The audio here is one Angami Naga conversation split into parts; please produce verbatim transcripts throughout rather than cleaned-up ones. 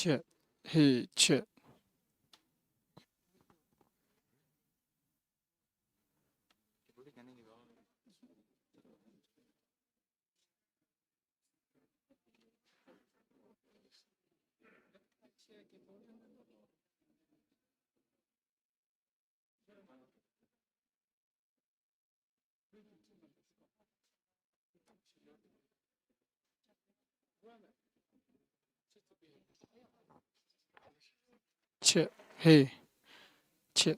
Chie, he, chie. Chie, he, chie.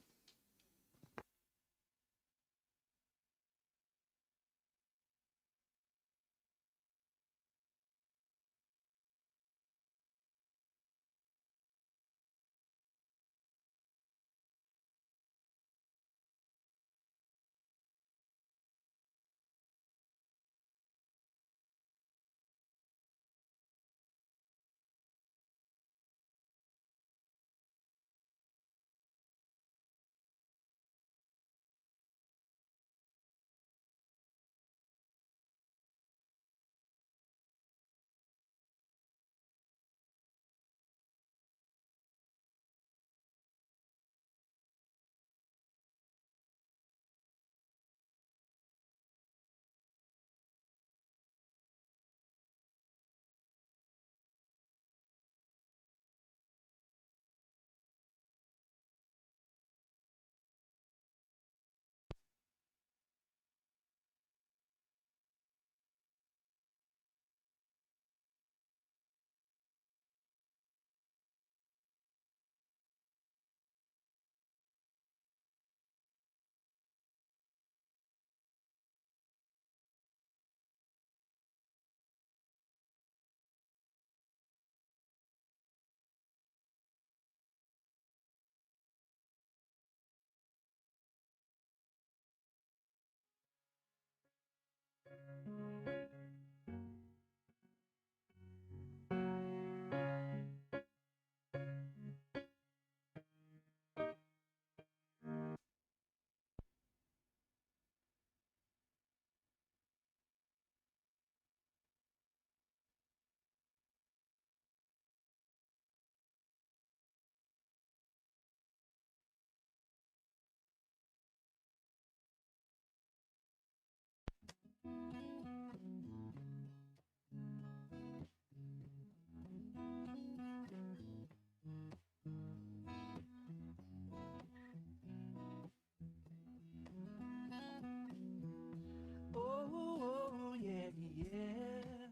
Oh, yeah, yeah.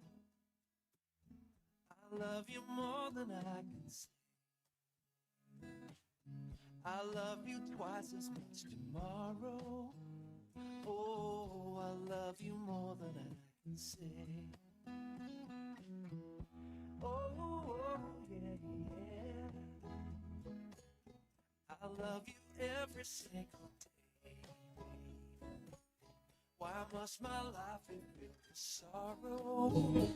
I love you more than I can say. I love you twice as much tomorrow. Oh, I love you more than I can say. Oh, yeah, yeah. I love you every single day. Why must my life be filled with sorrow?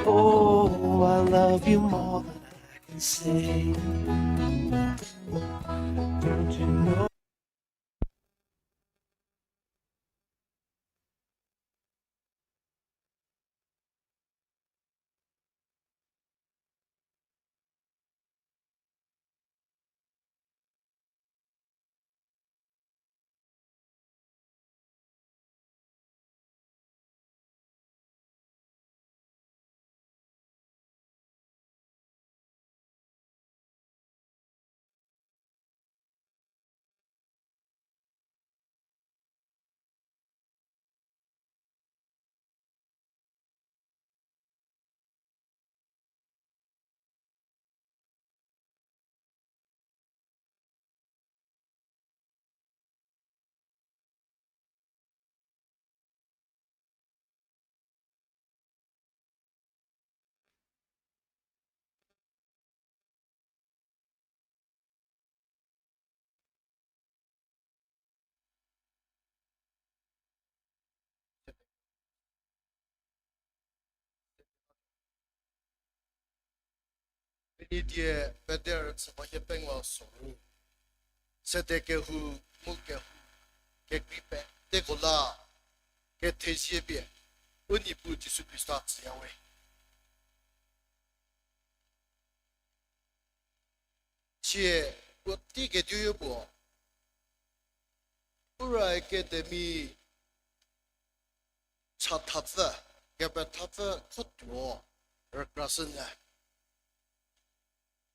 Oh, I love you more than I can say. Don't you know? Benidie peder tsüba hiepengwa soru. Sede kehou mu kehou kekrei peteko la kethezie pie u Niepuu Jisu Khrista tsüyawe. Tie, puotei ketuoyo puo, Ura Academy chathapfü, kepethapfü khotuo rükrashünyü.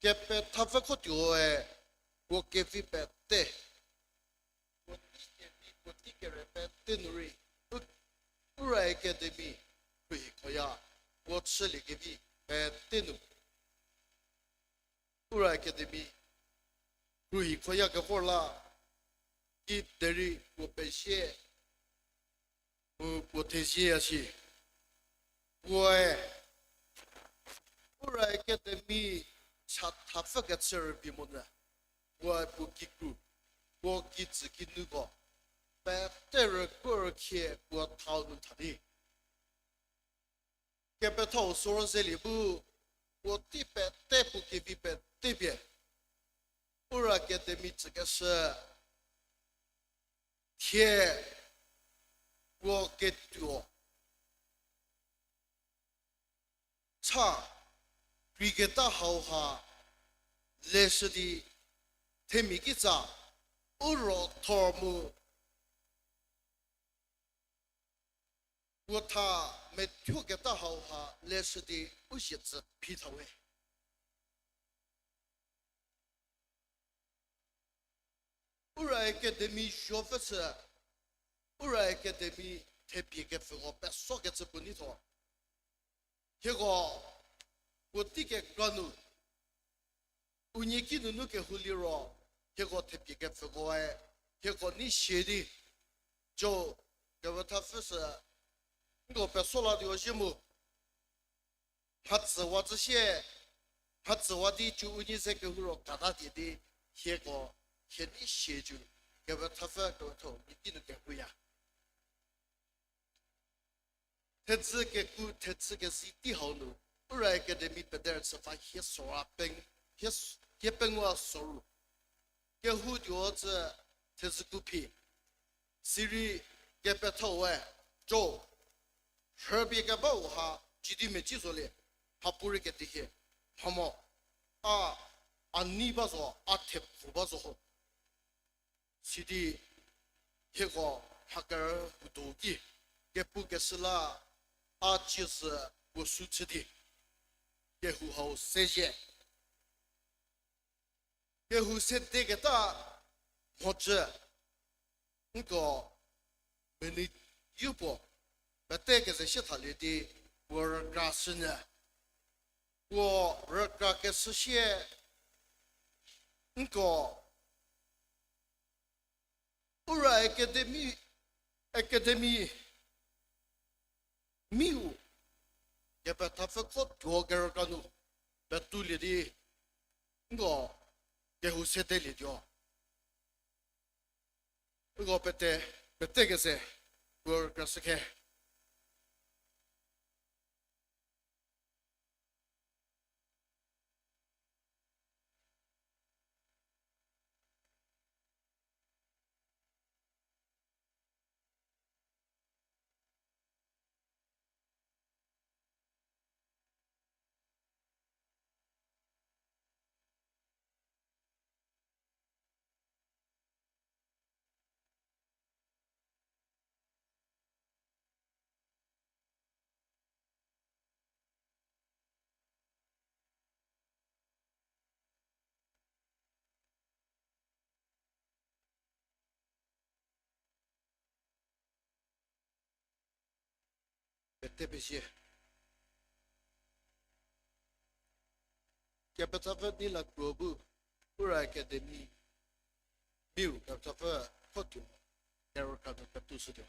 Kepethapfü khotuoe, puo kevi pete, puotei kevi, puotei kere pete nu rei, u, Ura Academy khruohikhoya, puo chüliekevi pete nu Ura Academy khruohikhoya kevor la, kiderei puo pezie, mu puo thezieya shi. Puoe, Ura Academy chathapfü kechü rübei monyü, puoe puo kikru, puo kitsü kinuko, pete rükrorükhie puo thau nu tha di. Kepethau sorü zelie bu, puotei pete puo kevi pete pie, Ura Academy tsükeshü, thie, puo ketuo, cha, kreiketa hauha, leshü di, themia kitsa, u ro thor mu, puo tha methuoketa hauha leshü di u zhie tsü phi thawe. Ura Academy zopfü chü, Ura Academy thepie kepfüko pesokecü puo neitho. Hieko puotei kekra nu, unie kinunu kehou liro, hieko thepie kepfükoe, hieko nei sie di, jo, kepethapfü sü, nko peso la di o zhie mu, mhatsüwa tsü sie, mhatsüwa di cü unie ze kehou ro kata die di, hieko, hie nei sie cü, kepethapfü kepethau nie kinu kehouya. Thedzü keku, thedzü kezi tei hau nu, Ura Academy pederüchü va hie sora peng, hie s-, hie pengou soru. Kehoutuo tsü thedzü ku phi. Sirei kepethau we, jo, rhüpie kebau ha, cidi meci zolie, mhapuorei ketihie, mhamo, a, a nei ba zo, a thepfu ba zo ho. Sidi hieko mha kerühuo ki, kepukeshü la a cie sü puo sü chü di, kehou hau sezhie. Kehou sedeketa mhodzü, nko minute yu puo pete keze sie thalie di, puo rükrashünyü. Puo rükrakeshü sie, nko Ura Academy, Academy miu kepethapfü kho tuo kerükra nu petulie di, nko kehou sedelietuo. Nko pete, pete keze, puo rükrashü khe. Pete pezie. Kepethapfü nei la kro bu, Ura Academy miu kepethapfü kho tuo kerükra nu petushütuo.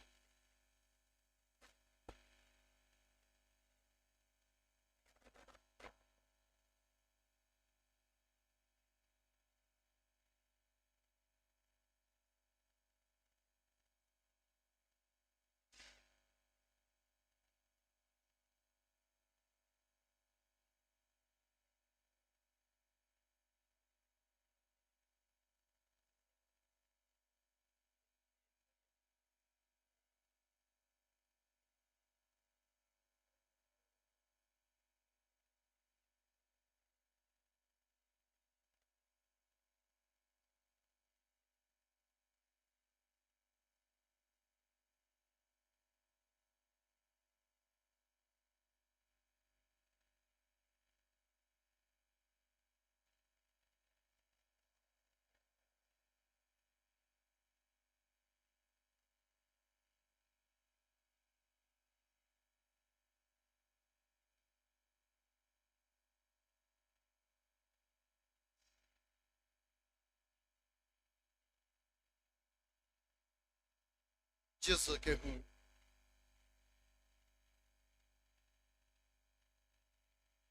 Jizü kehou,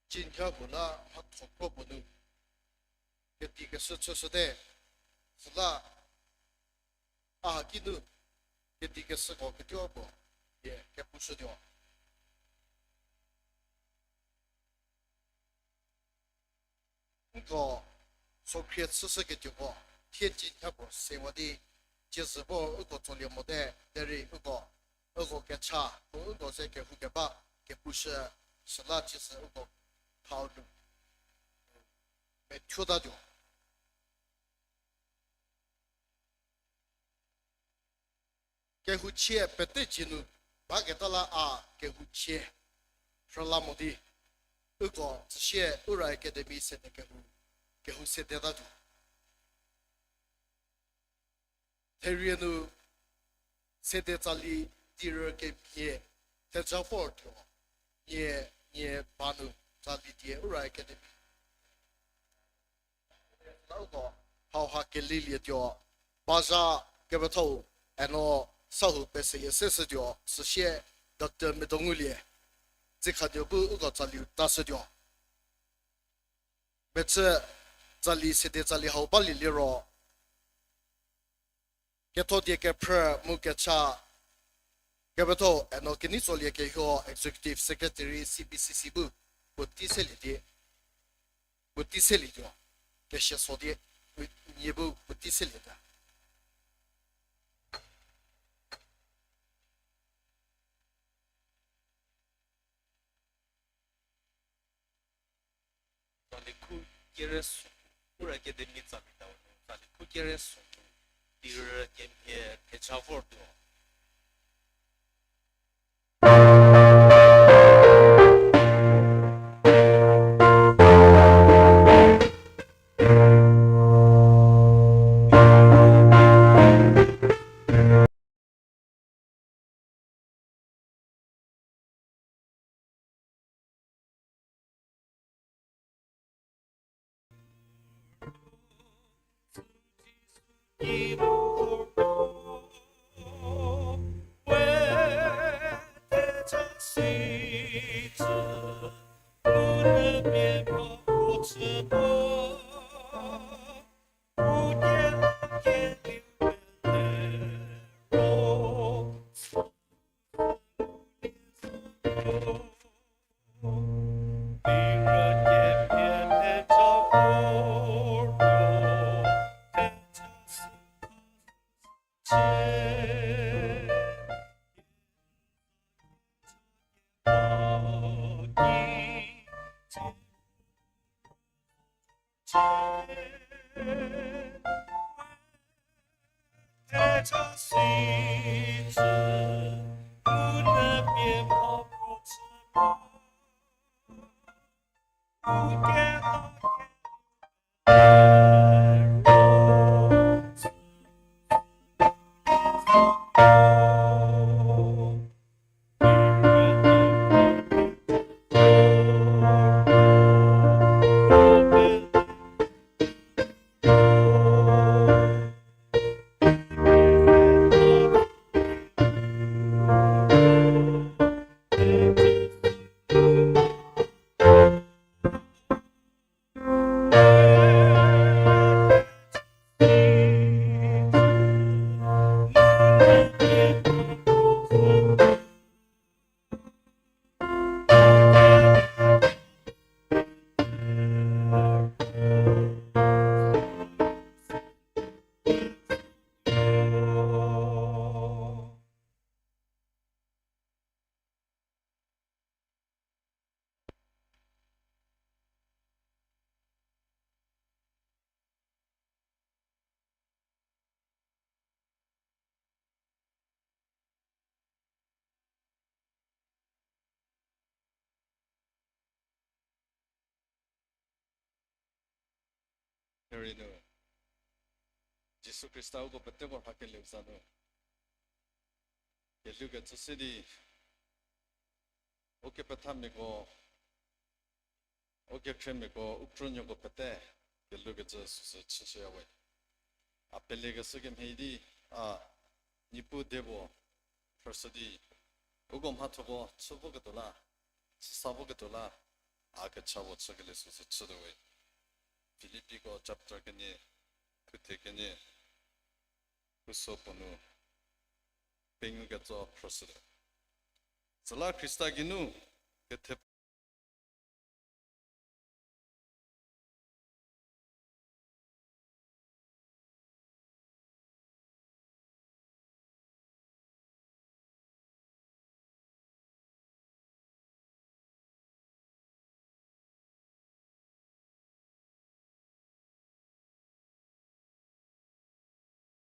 Cinyha puo la mhatho kro puo nu, kedikeshü chüshüte, süla a haki nu, kedikeshüko ketuo puo, pie kepushütuo. Nko sokhrie chüshüketuoko, thie cinyha puo sewa di, ciezü vor uko tsolie mote, derei uko, uko kecha, mu uko ze kehoukeba, kepushü, süla ciezü uko thau nu methuotatuo. Kehouchie pete cie nu baketa la a kehouchie rhüla mo di, uko tsüsie Ura Academy sede kehou, kehou sedetatuo. Therie nu sede tsali tirü kemhie theja vortuo, nie, nie ba nu tsali die Ura Academy lauko hauha kelilietuo, bazha kepethau eno sahou peselie seshütuo, süsie Doctor Medongulie, dzikhanuo bu uko tsaliu tashütuo. Mechü tsali sede tsali hau balie liro, ketho die kephrü mu kecha kepethau eno Keneitsolie Kehuo, Executive Secretary C B C C bu, puotei selie die, puotei selietuo, kesia so die, nie bu puotei selieta. Tsali khu kere sü, Ura Academy tsali tau nu, tsali khu kere sü nu, tirü kemhie theja vortuo. Eri nu, Jisu Khrista uko peteko rhakelieu za nu, kelhou kecü se di, ukepethamiako, ukekhriemiako, u krünuoko pete, kelhou kecü süsü chüshüya we. A pelekeshü kemhie di, a, Niepuu debo, phrüshü di, uko mhathoko chü voketuo la, chüsa voketuo la, a kecha puo chükelie süsü chütuo we. Filippiko chapter kenie, thuthe kenie, khuso puo nu, pengou ketso phrüshütuo. Süla Khrista geinu, kethe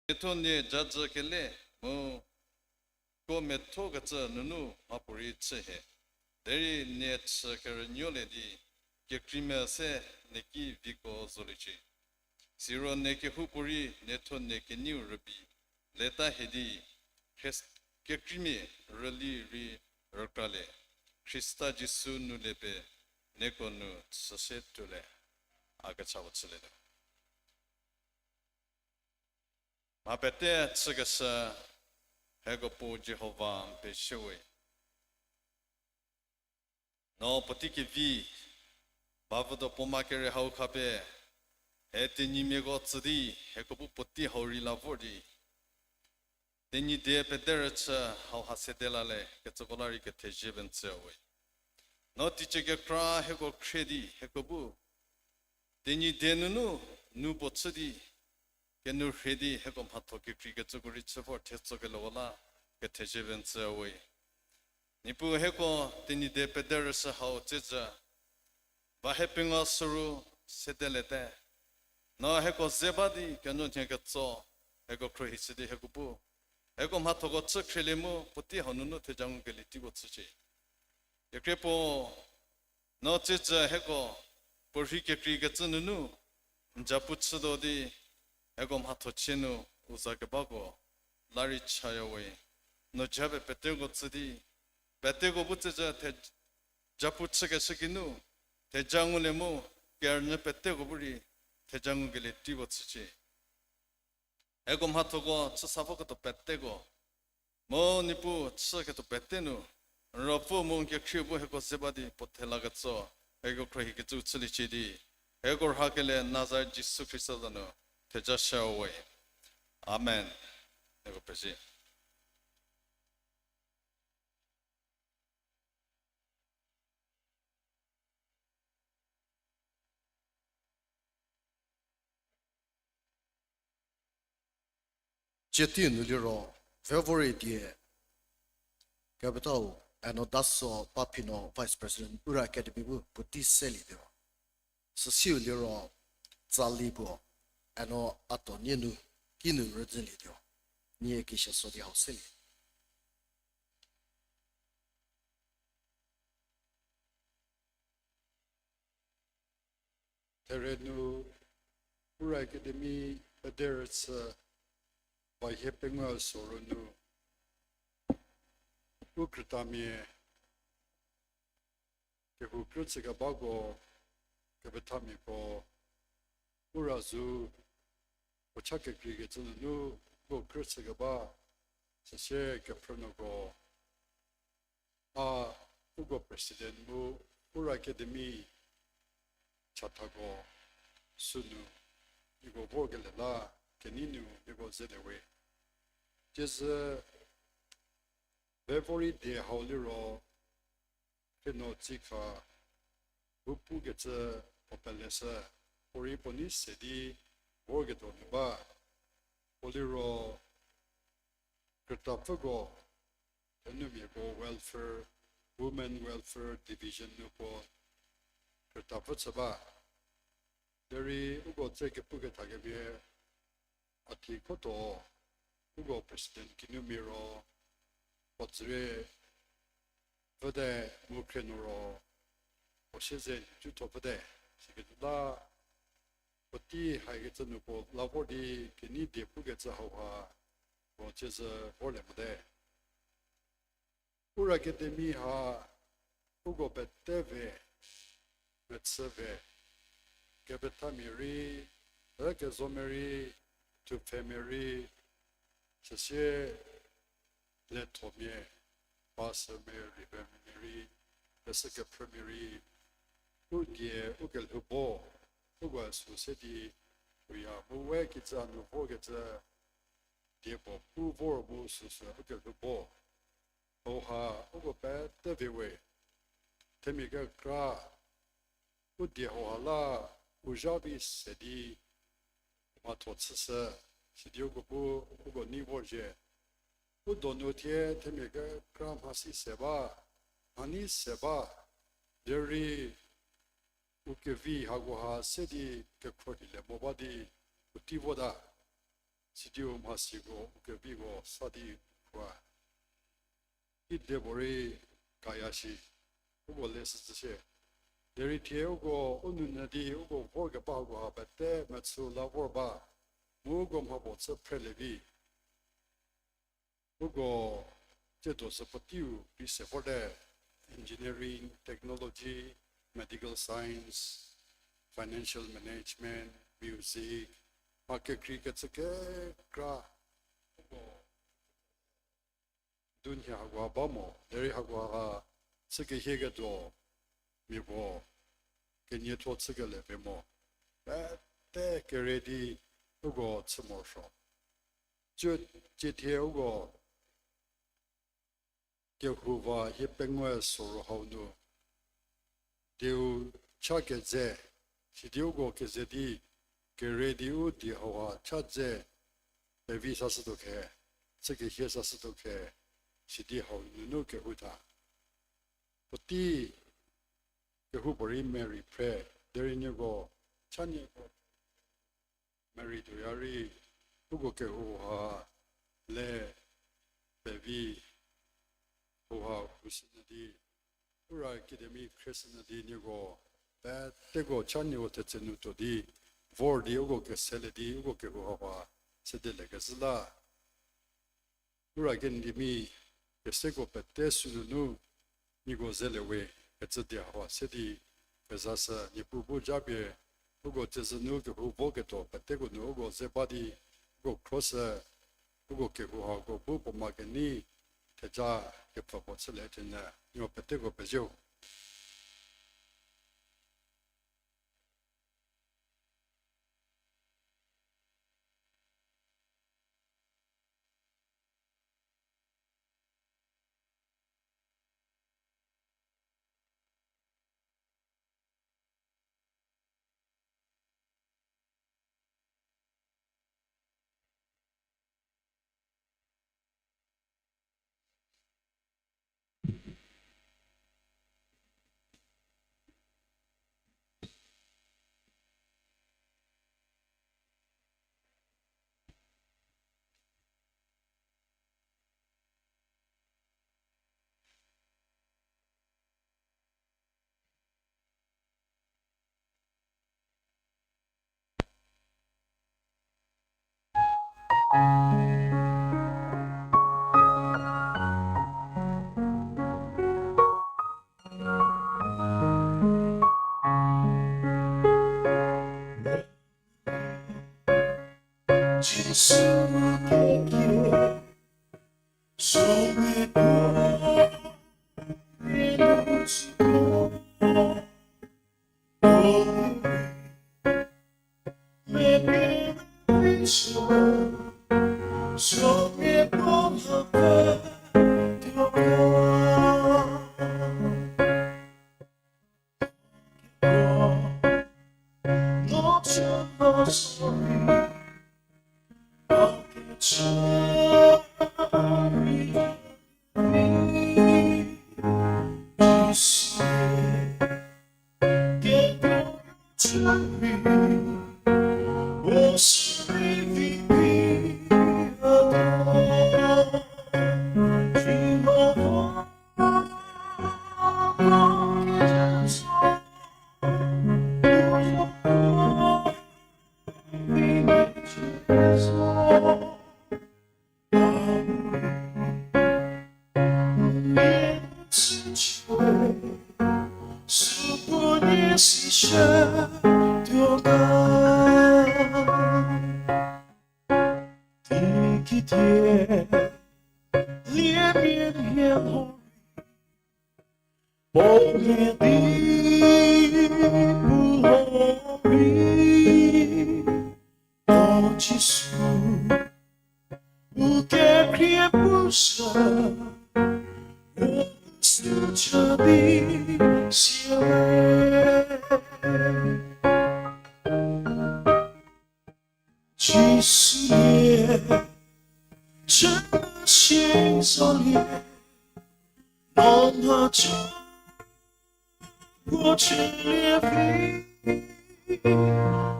Nietho nie jajü kele mu ko methokecü nunu mhapuorei chü hie. Derei nie chü kerünuolie di, kekreimia se nie ki viko zoliecie. Siro nie kehoupuorei nietho nie keneiu rübei leta hie di, Khris-, kekreimia rüli rei rükralie, Khrista Jisu nu lie pie nieko nu chüse tuolie. A kecha puo chülietuo. Mha pete chükeshü hieko Puo Jihova n pezie we. No puotei kevi, ba vüdo puo ma kere hau khapie, he Tenyimiako tsü di, hieko bu puotei hau rei la vor di, Tenyidie pederüchü hauha sede la le kecüko la rei kethezie pie n tsüya we. No teicie kekra hieko khrie di, hieko bu Tenyidie nunu nu puo chü di, kenu rhie di hieko mhatho kekreikecüko rei chü vor thetsokelieko la kethezie pie n tsüya we. Niepuu hieko Tenyidie pederüchü hau tsüzhü, ba hie pengou süru sedeliete. No hieko ze ba di kenuonhie ketso, hieko khruohi chü di hieko bu hieko mhathoko chü khrielie mu puotei hau nunu theja ngukelie teipuo chücie. Kekreipuo, no tsüzhü hieko puorhi kekreikecü nunu n zapu chütuo di, hieko mhatho chie nu u za kebako la rei chaya we. No japie peteko tsü di, peteko bu tsüzhü the-, zapu chükeshü kinu, theja ngulie mu, kerünyü peteko bu rei theja ngukelie teipuo chücie. Hieko mhathoko chüsa voketuo peteko, mu Niepuu chüketuo pete nu, n Ruopfü mu n kekhrieu bu hieko ze ba di puo thela ketso, hieko khruohikecü chüliecie di, hieko rhakelie Nazaret Jisu Khrista za nu theja shüya we. Amen. Hieko pezie. Tsie teiu nu liro, February die kepethau Eno Daso Paphino, Vice President, Ura Academy bu puotei selietuo. Süsiu liro, Tsali puo, Eno Ato nie nu, kinu rüzhülietuo. Nie kishüsuo di hau selie. There nu, Ura Academy pederüchü, ba hie pengou sorou nu, u krütamia, kehou krü chükebako, kepethamiako, Ura zu, puo cha kekreikecü nunu, uko krü chükeba, süsie kephrünuoko, a, uko president mu, Ura Academy chathako sünu, nieko vorkelie la, kenei nu nieko zelie we. Tiesü, February die hau liro, khrieno tsikha, bu pukecü puo peleshü, puorei puo nei se di vorketuo nu ba. Puo liro, krütapfüko, thenumiako welfare, Women Welfare Division nu puo krütapfü chü ba. Derei uko tse kepukethakemia a thie khotuo, uko president kinumia ro, puo tsürie pfüte mu khrienu ro, puo sieze n thutho pfüte, sikecü la, puotei haikecü nu puo la vor di kenei die pukecü hauha, puo tsiezü vorlie mote. Ura Academy ha uko pete ve, mechü ve, kepethamia rei, ükezomia rei, thupfhemia rei, süsie lethomia, pastormia, reverendmia rei, leshü kephrümia rei, u die, u kelhou bo, uko süu se di, uya mu we kijü nu vorkecü, die puo pu vor mu süsü u kelhou bo. Hauha, uko pete vi we, themia kekra, u die hauha la, u zha vi se di, mhatho chüshü, sidi uko bu, uko nei vorzhie. U donu thie themia kekra mhasi se ba, mhanei se ba, derei u kevi hakoha se di kekhruohi le mo ba di u tei vota, sidi u mhasiko u keviko sa di u khua. Kidepuorei kaya shi, uko le sütsü shie. Derei thie uko u nounyü di uko vorkeba hakoha pete mechü la vor ba, mu uko mhapuo chü phrelie vi. Uko tsiedo sü puoteiu rei se vorte, engineering, technology, medical science, financial management, music, mha kekrei kecü kekra. Uko dunhie hakoha ba mo, derei hakoha chü kehieketuo, mia puo kenietho chükelie vi mo. Pete kere di uko chü morosuo. Tsie, tsie thie uko kehou va hie pengou soro hau nu dieu cha keze, sidi uko keze di, kere di u die hauha cha dze, pevi sashütuo khe, chü kehie sashütuo khe, sidi hau nunu kehou tha. Puotei kehoupuorei merei phre, derei nieko, cha nieko merei tuoya rei, uko kehou ha le pevi hauha hushünyü di, Ura Academy khrieshünyü di nieko peteko cha nieko thetse nu tuo di, vor di uko keselie di uko kehou hauha sedelie kezhü la. Ura Academy keseko pete sünunu nieko zelie we kecü die hauha se di kezashü. Niepuu bu japie uko tsezhü nu kehou voketuo peteko nu uko ze ba di, uko khroshü, uko kehou hako bu puo ma kenei theja kepfü puo chülie thenyü, nieko peteko pezieu. Mhie lhorei, puo mhie di pu lhorei, o Jisu, u kekhrie pushü, u sücha di sie Jisu lie, chü sie zolie, no mha cha, puo chülie vi,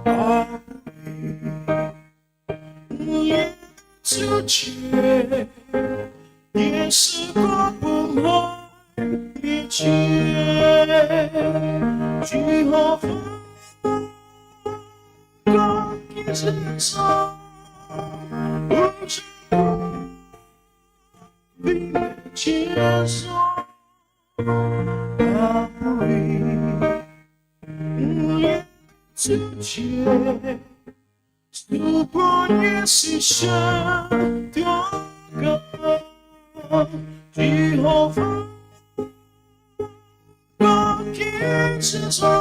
a, lie tsu chie, Jisu ko pu mha lie chie, Jihova ko ki zhü zo, u zhü ko vi mechie zo, a, pu rei, lie tsu chie, Supuonie sishü tuo ga, Jihova ko ki zhü zo,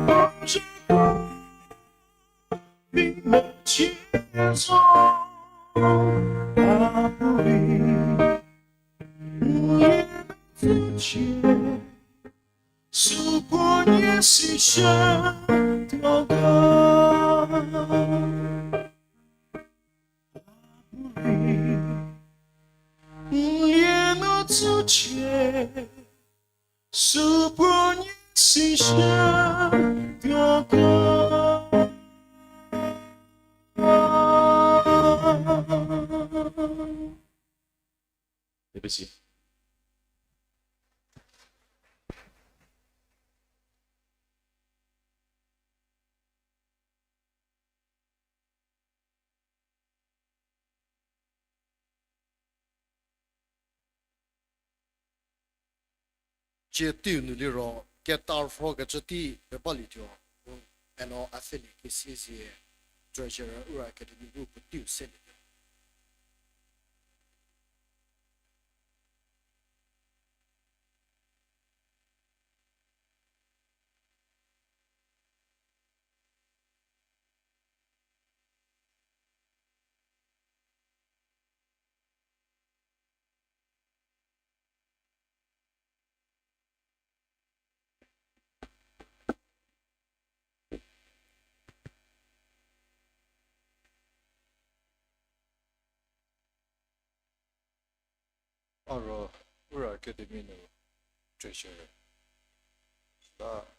u zhü ko vi mechie zo, a, pu rei, lie tsu chie, supuonie sishü tuo ga. Lie nu tsu chie, supuonie sishü tuo ga. Tsie teiu nu liro ketarhokecü tei pebalietuo, mu eno a pfhülie kesie zie Treasurer Ura Academy bu puoteiu selietuo. A ro Ura Academy nu Treasurer la.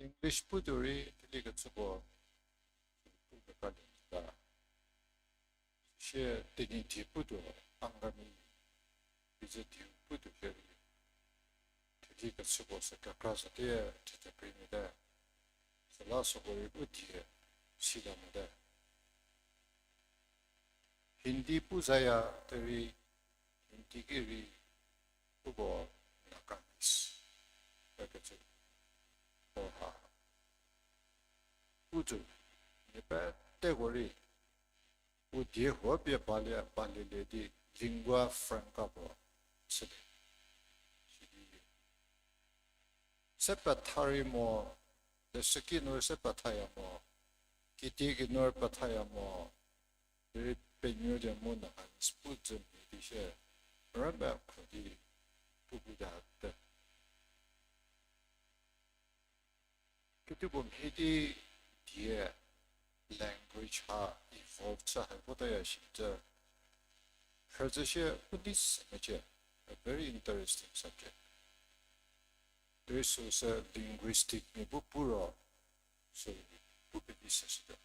English putuo rei theli kecüko pu kekra lie ta. Sie Tenyidie putuo Angami Bizüdiu putuo shierei theli kecüko sü kekra zo di thethepri mete. Süla süko rei u die sita mote. Hindi pu zaya derei Hindi ki rei uko Nagamese ikecü puo ha pu zo. Mia peteko rei u die huo pie balie balielie di lingua franca puo chülie. Sidi se petha rei mo, leshüki nu rei se pethaya mo, kitiekinu rei pethaya mo, derei penuo di mu Nagamese pu zo mhie di sie rüme kho di pu pu ta te. Teiko mhie di die language ha evolve chü hai votaya shi cü. Hüzü shie u nei se mecie, a very interesting subject. Derei süu sü linguistic mia bu pu ro, sü pu pevi se shütuo.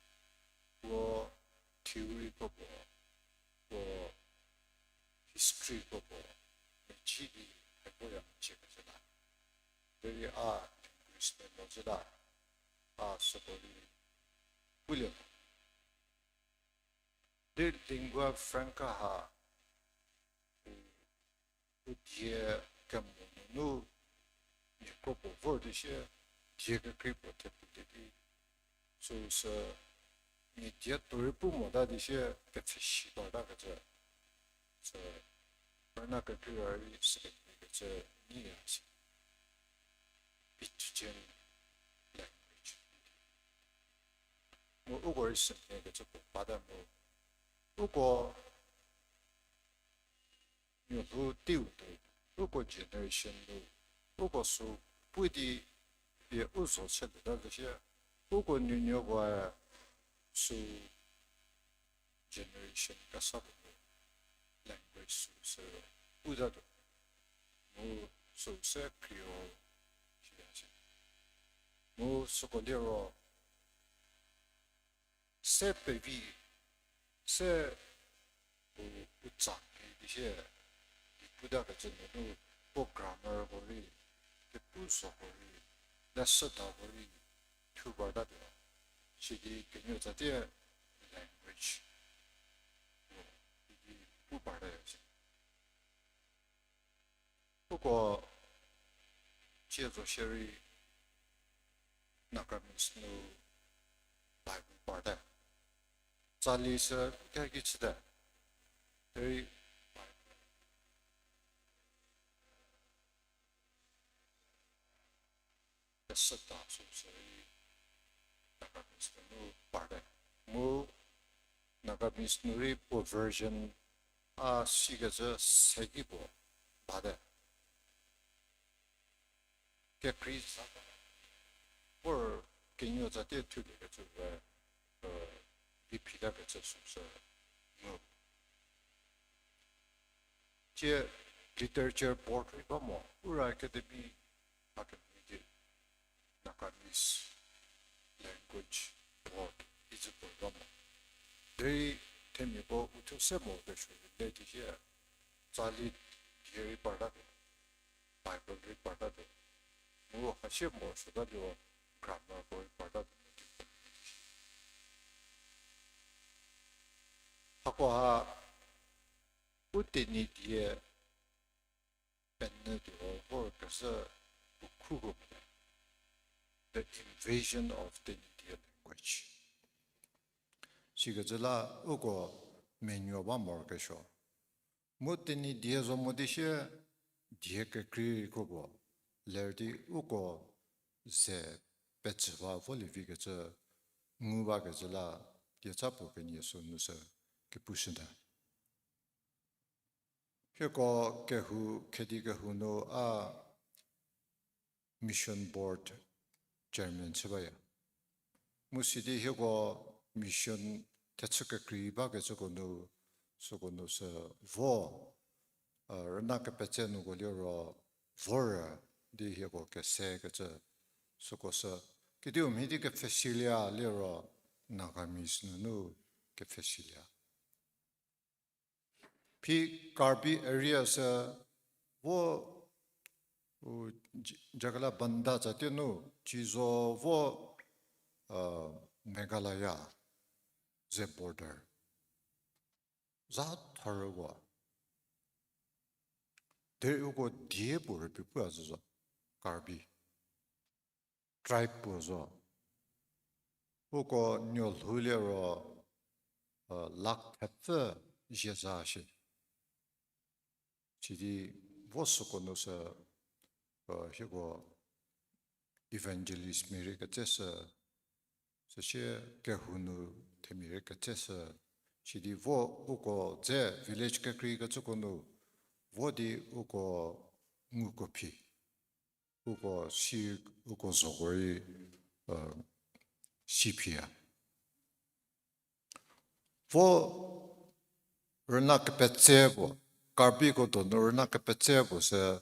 Puo theory kropuo, puo history kropuo, meci di hai voya mecie kezhü la. Derei a linguist mia mo zhü la, a süko rei pulie mo. Di lingua franca ha, u, u die kemo nunu mia kropuo vor di sie, die kekrei puo thepulie di, süu sü mia die tuo rei pu mota di sie kepfhesi partakecü. Sü, rüna kekreira rei sükemhie kecü nyiya si. Pidgin language. Mu uko rei sümhie kecü puo bata mu. Uko nuolhou teiu tuo, uko generation nu, uko sü pu di pie u zo chülieta zo shie, uko nuonuokoe sü generation kesa puo nu language sü sü putatuo. Mu sü se Creole siya se. Mu süko liro se pevi, se u, u tsa pie di sie, di putakecü nunu, puo grammarko rei, kepu zoko rei, leshüdako rei, thu partatuo. Sidi kenuo tsatie language idi pu partaya se. Uko cie zo shierei Nagamese nu Bible parte. Tsali sü keki chüte. Derei Bible pesüta sü sürei Nagamese nu parte. Mu Nagamese nu rei puo version a sikecü seki puo bate. Kekrei za, vor kenuo tsatie thuliekecü we, vi phitakecü süsü ngu. Tie literature board rei ba mo, Ura Academy, Academy di Nagamese language board idi puo ba mo. Derei themiako uthuo se mo kesuo le di sie, tsali die rei partatuo, Bible rei partatuo, mu hasie morosuota liro grammarko rei partatuo mo di. Hakoha u Tenyidie penyü tuo vorkezhü u khuko mo, the invasion of Tenyidie language. Sikecü la uko menuo ba morokesuo. Mu Tenyidie zo mo di sie die kekreiko puo ler di uko ze pejü ba volie vikecü ngu bakecü la dieca puo kenie sünu sü kepushünyü. Hieko kehou, Khedi kehou nu a mission board chairman chü baya. Mu sidi hieko mission thechü kekrei bakecüko nu, süko nu sü vo, rüna kepetse nuko liro vor di hieko kesekecü süko sü, kediu mhie di kepfhesilie liro Nagamese nunu kepfhesilie. Phi Karbi area sü vo, u, J-, Jagalabanda tsatie nu, ci zo vo, Meghalaya ze border za tharüwa. Derei uko die puo rüpie puya zü zo, Karbi tribe puo zo. Uko nuolhou liro lakh thepfü zieza shi. Sidi vo süko nu sü, hieko evangelistmia rei ketseshü, süsie kehou nu themia rei ketseshü, sidi vo uko dze village kekreikecüko nu vo di uko nguko phi, uko si, uko zoko rei si phiya. Vo rüna kepetse puo, Karbiko donu rüna kepetse puo sü,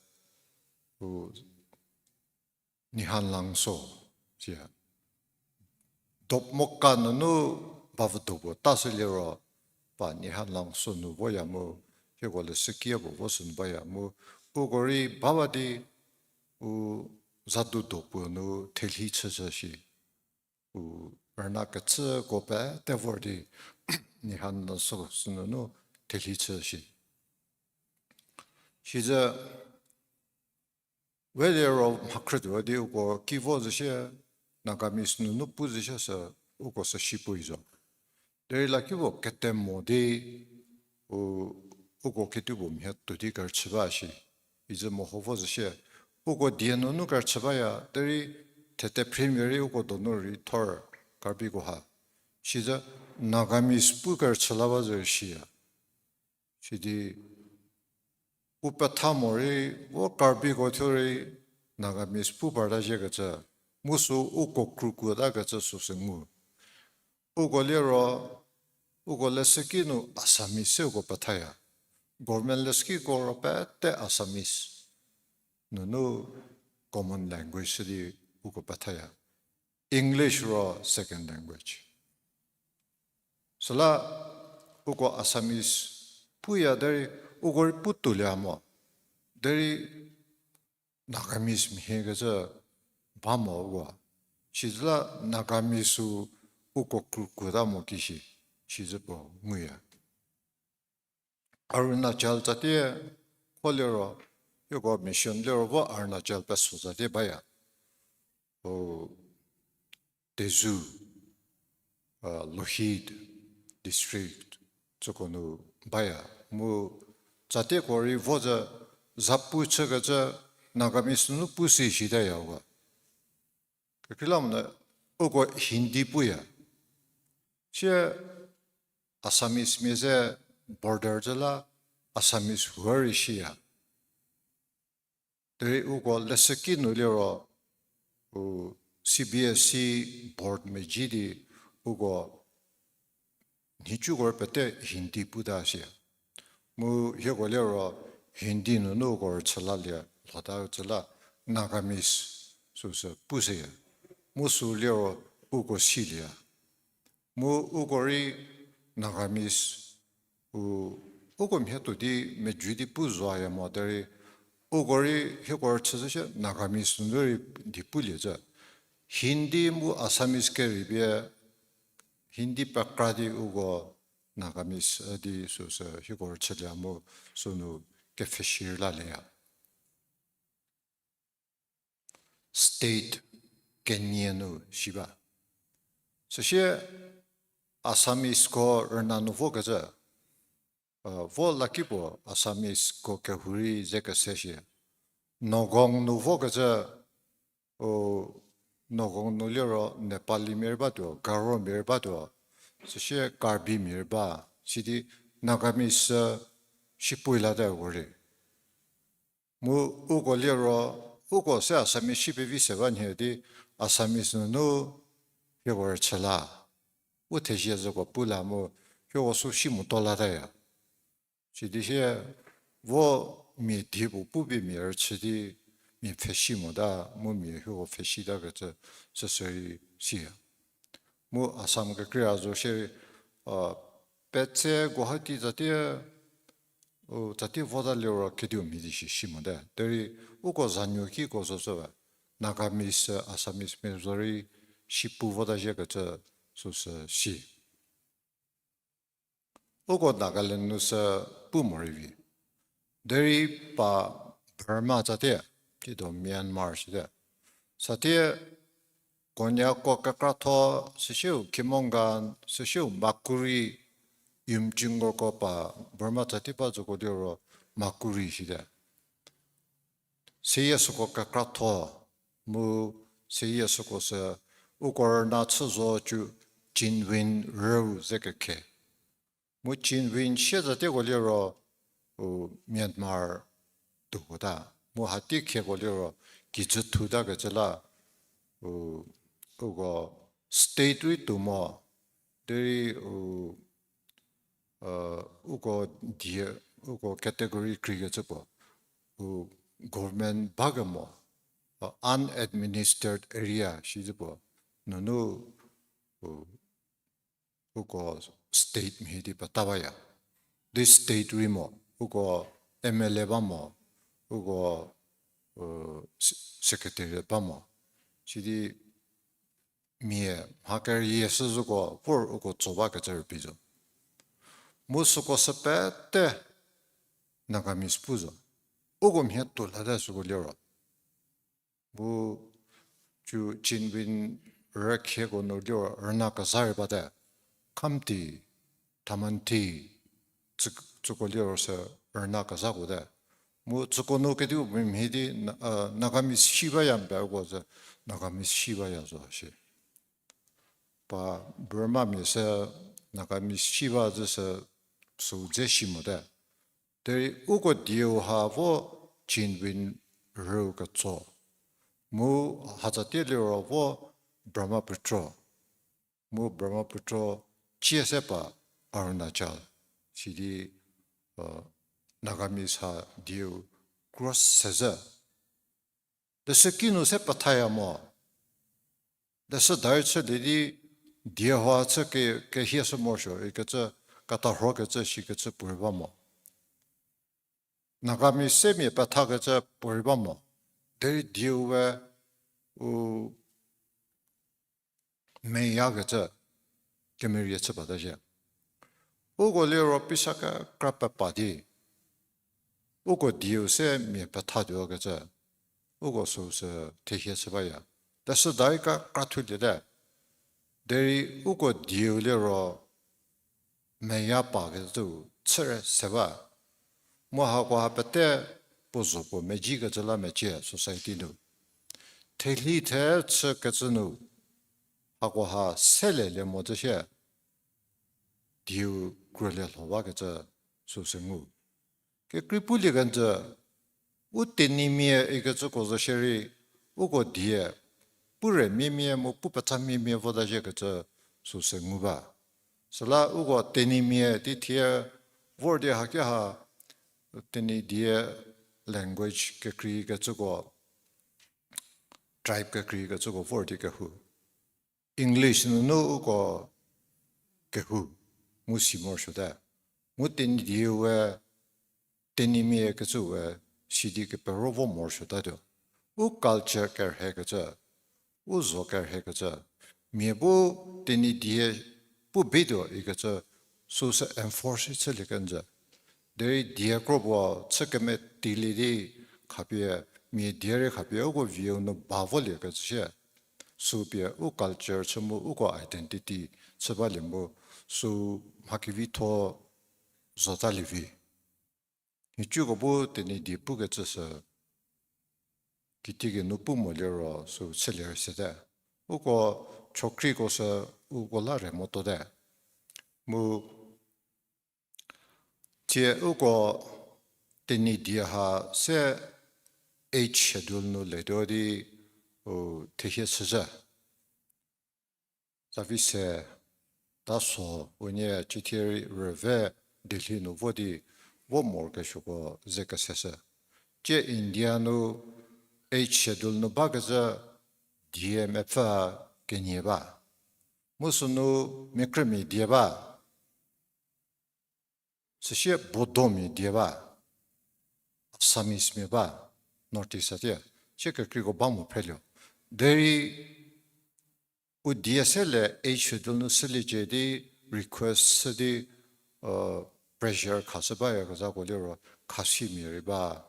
u, Nihal Langso, sia. Dokmoka nunu bavüdo puo ta sü liro, pa Nihal Langso nu voya mu, hieko leshüki puo vo sünu baya mu, uko rei bawa di, u, zadu do puo nu thelhi chüshü shi. U, rüna kechüko pete vor di, Nihal Langso sünunu thelhi chü shi. Sizü, we liro mhakhrütuo di uko ki vo zü shie, Nagamese nunu pu zü shie sü, uko sü shi puoi zo. Derei lakipuo kete mo di, u, uko kedipuo mhie tuo di kerüchü ba shi. Izü meho vo zü shie, uko die nunu kerüchü baya, derei thete premier rei uko donu rei thor Karbiko ha. Sizü Nagamese pu kerüchü la ba zü shiya. Sidi u petha morei, vo Karbiko thuo rei Nagamese pu parta ziekecü, mu sü uko krukuotakecü süsü ngu. Uko liro, uko leshüki nu Assamese se uko pethaya. Government leshükiko ro pete Assamese nunu common language sidi uko pethaya. English ro second language. Süla uko Assamese puya derei uko rei pu tuolie mo. Derei Nagamese mhie kecü ba mo uko. Sizüla Nagamese sü uko krukuota mo ki shi, sizü puo nguya. Arunachal tsatie kho liro, hieko mission liro vo Arunachal peso tsatie baya. O, Tezu, Lohit district, tsüko nu baya. Mu tsatieko rei vo zü zapu chükecü Nagamese nunu pu si shitaya uko. Kekreilamonyü uko Hindi puya. Sie Assamese mia ze border zü la Assamese huo rei shiya. Derei uko leshüki nu liro, u, C B S E board mezhie di uko nhicuko rei pete Hindi puta shi. Mu hieko liro Hindi nunu uko rüchü lalie lhota cü la Nagamese süsü pu seya. Mu sü liro uko silieya. Mu uko rei Nagamese, u, uko mhie tuo di mejü di pu zoya mo derei, uko rei hieko rüchü zü shie Nagamese nunu rei di pulie zü. Hindi mu Assamese kerei pie, Hindi pekra di uko Nagamese di süsü hieko rüchülie mu sünu kepfhesi lalieya. State kenie nu shi ba. Süsie Assamese ko rüna nu vokecü, vo lakipuo Assamese ko kehou rei ze kese shie. Nagaon nu vokecü, u, Nagaon nu liro Nepalimia rei batuo, Garomia rei batuo, süsie Karbimia rei ba, sidi Nagamese sü shi puoilata uko rei. Mu uko liro, uko se Assamese shi pevi se ba nhie di Assamese nunu hieko rüchü la. U thezie züko pu la mu hieko sü si motuo lataya. Sidi sie vo mia diepu pupie mia rüchü di mia pfhesi mota mu mia hieko pfhesitakecü süsü rei siya. Mu Assam kekreiya zo shierei, petse Guwahati tsatie, tsatie vota liro kediu mhie di shi si mote. Derei uko zanuo kiko zo zo ba, Nagamese, Assamese mia zorei si pu vota ziekecü süsü si. Uko Nagaland nu sü pu morei vi. Derei pa Burma tsatie, tiedo Myanmar site. Satie Konyako kekratho, süsieu Khimongan, süsieu Makuri, Yimchunger ko pa Burma tsatie ba zoko liro Makuri site. Seyie süko kekratho, mu seyie süko sü uko rüna chü zo cü Chindwin rüu ze kekhe. Mu Chindwin sie zatieko liro, u, Myanmar tuota. Mu hatie khieko liro kijü thutakecü la, u, uko state rei tuo mo, derei u, uko die, uko category kreikecü puo, u government bakemo, unadministered area shicü puo, nunu u uko state mhie di peta baya. Di state rei mo, uko M L A ba mo, uko secretariat ba mo. Sidi mia mha kerie sü zoko vor uko tso bakecü rübei zo. Mu süko sü pete Nagamese pu zo. Uko mhie tuo late süko liro. Bu cu Chinwin rükhieko nu liro rüna kezha rei bate. Khamti, Thamanthi, tsü-, tsüko liro sü rüna kezhako te. Mu tsüko nu kediu mhie di Nagamese shi baya mbe uko ze Nagamese shi baya zo shi. Pa Burmamia sü Nagamese shi ba zü sü sü dze shi mote. Derei uko dieu ha vo Chinwin rüu ketso. Mu hatsatie liro vo Brahmaputra. Mu Brahmaputra cie se pa Arunachal. Sidi Nagamese ha dieu cross se zhü. Leshüki nu se pethaya mo. Leshüda rei chülie di die hau chü ke, kehie shü morosuo ikecü, ketarhokecü shikecü puorei ba mo. Nagamese se mia pethakecü puorei ba mo. Derei dieu we u meyakecü kemerie chü bata zhie. Uko liro pisa kekra pepa di uko dieu se mia pethatuokecü, uko süu sü thehie chü baya. Leshüda rei kekra thuliete. Derei uko dieu liro meya pakecü chüre se ba. Mu hakoha pete puo zo puo mezhikecü la mecie society nu. Thelhi the chükecü nu hakoha selelie mo zhü shie. Dieu krülie lho bakecü süu sü ngu. Kekrei pulie kenjü, u Tenyimia ikecüko zo shierei, uko die, pu remiamia mu pu pethamiamia vota zhiekecü süu sü ngu ba. Süla uko Tenyimia di thie vor di haki ha, Tenyidie language kekreikecüko, tribe kekreikecüko vor di kehou. English nunu uko kehou, mu si morosuote. Mu Tenyidie we, Tenyimia kecü we, sidi kepero vo morosuotatuo. U culture kerhekecü, u zo kerhekecü, mia bu Tenyidie pu bituo ikecü süu sü enforce chülie kenjü. Derei die kro puo chü kemetilie di khapie, mia die rei khapie uko vieu nu ba voliekecü shie. Süu pie u culture chü mu uko identity chü balie mu süu mhakevitho zotalie vi. Nhicuko bu Tenyidie pukecü sü, kitiekinu pu mo liro süu chülie rei sete. Uko chokhriko sü uko la re motote. Mu tsie uko Tenyidie ha se Eighth Schedule nu letuo di u thehie chüzhü. Zavi se, ta so, unie cithie rei rüve Delhi nu vo di vo morokesuoko ze keseshü. Tsie India nu Eighth Schedule nu bakezhü die mepfü kenie ba. Mu sünu mia krümia die ba. Süsie Bodomia die ba, Assamese-mia ba, North East a tie, sie kekreiko ba mo phrelio. Derei u die se le Eighth Schedule nu shüliecie di request chü di, pressure khashü bayakezhako liro Khasimia rei ba,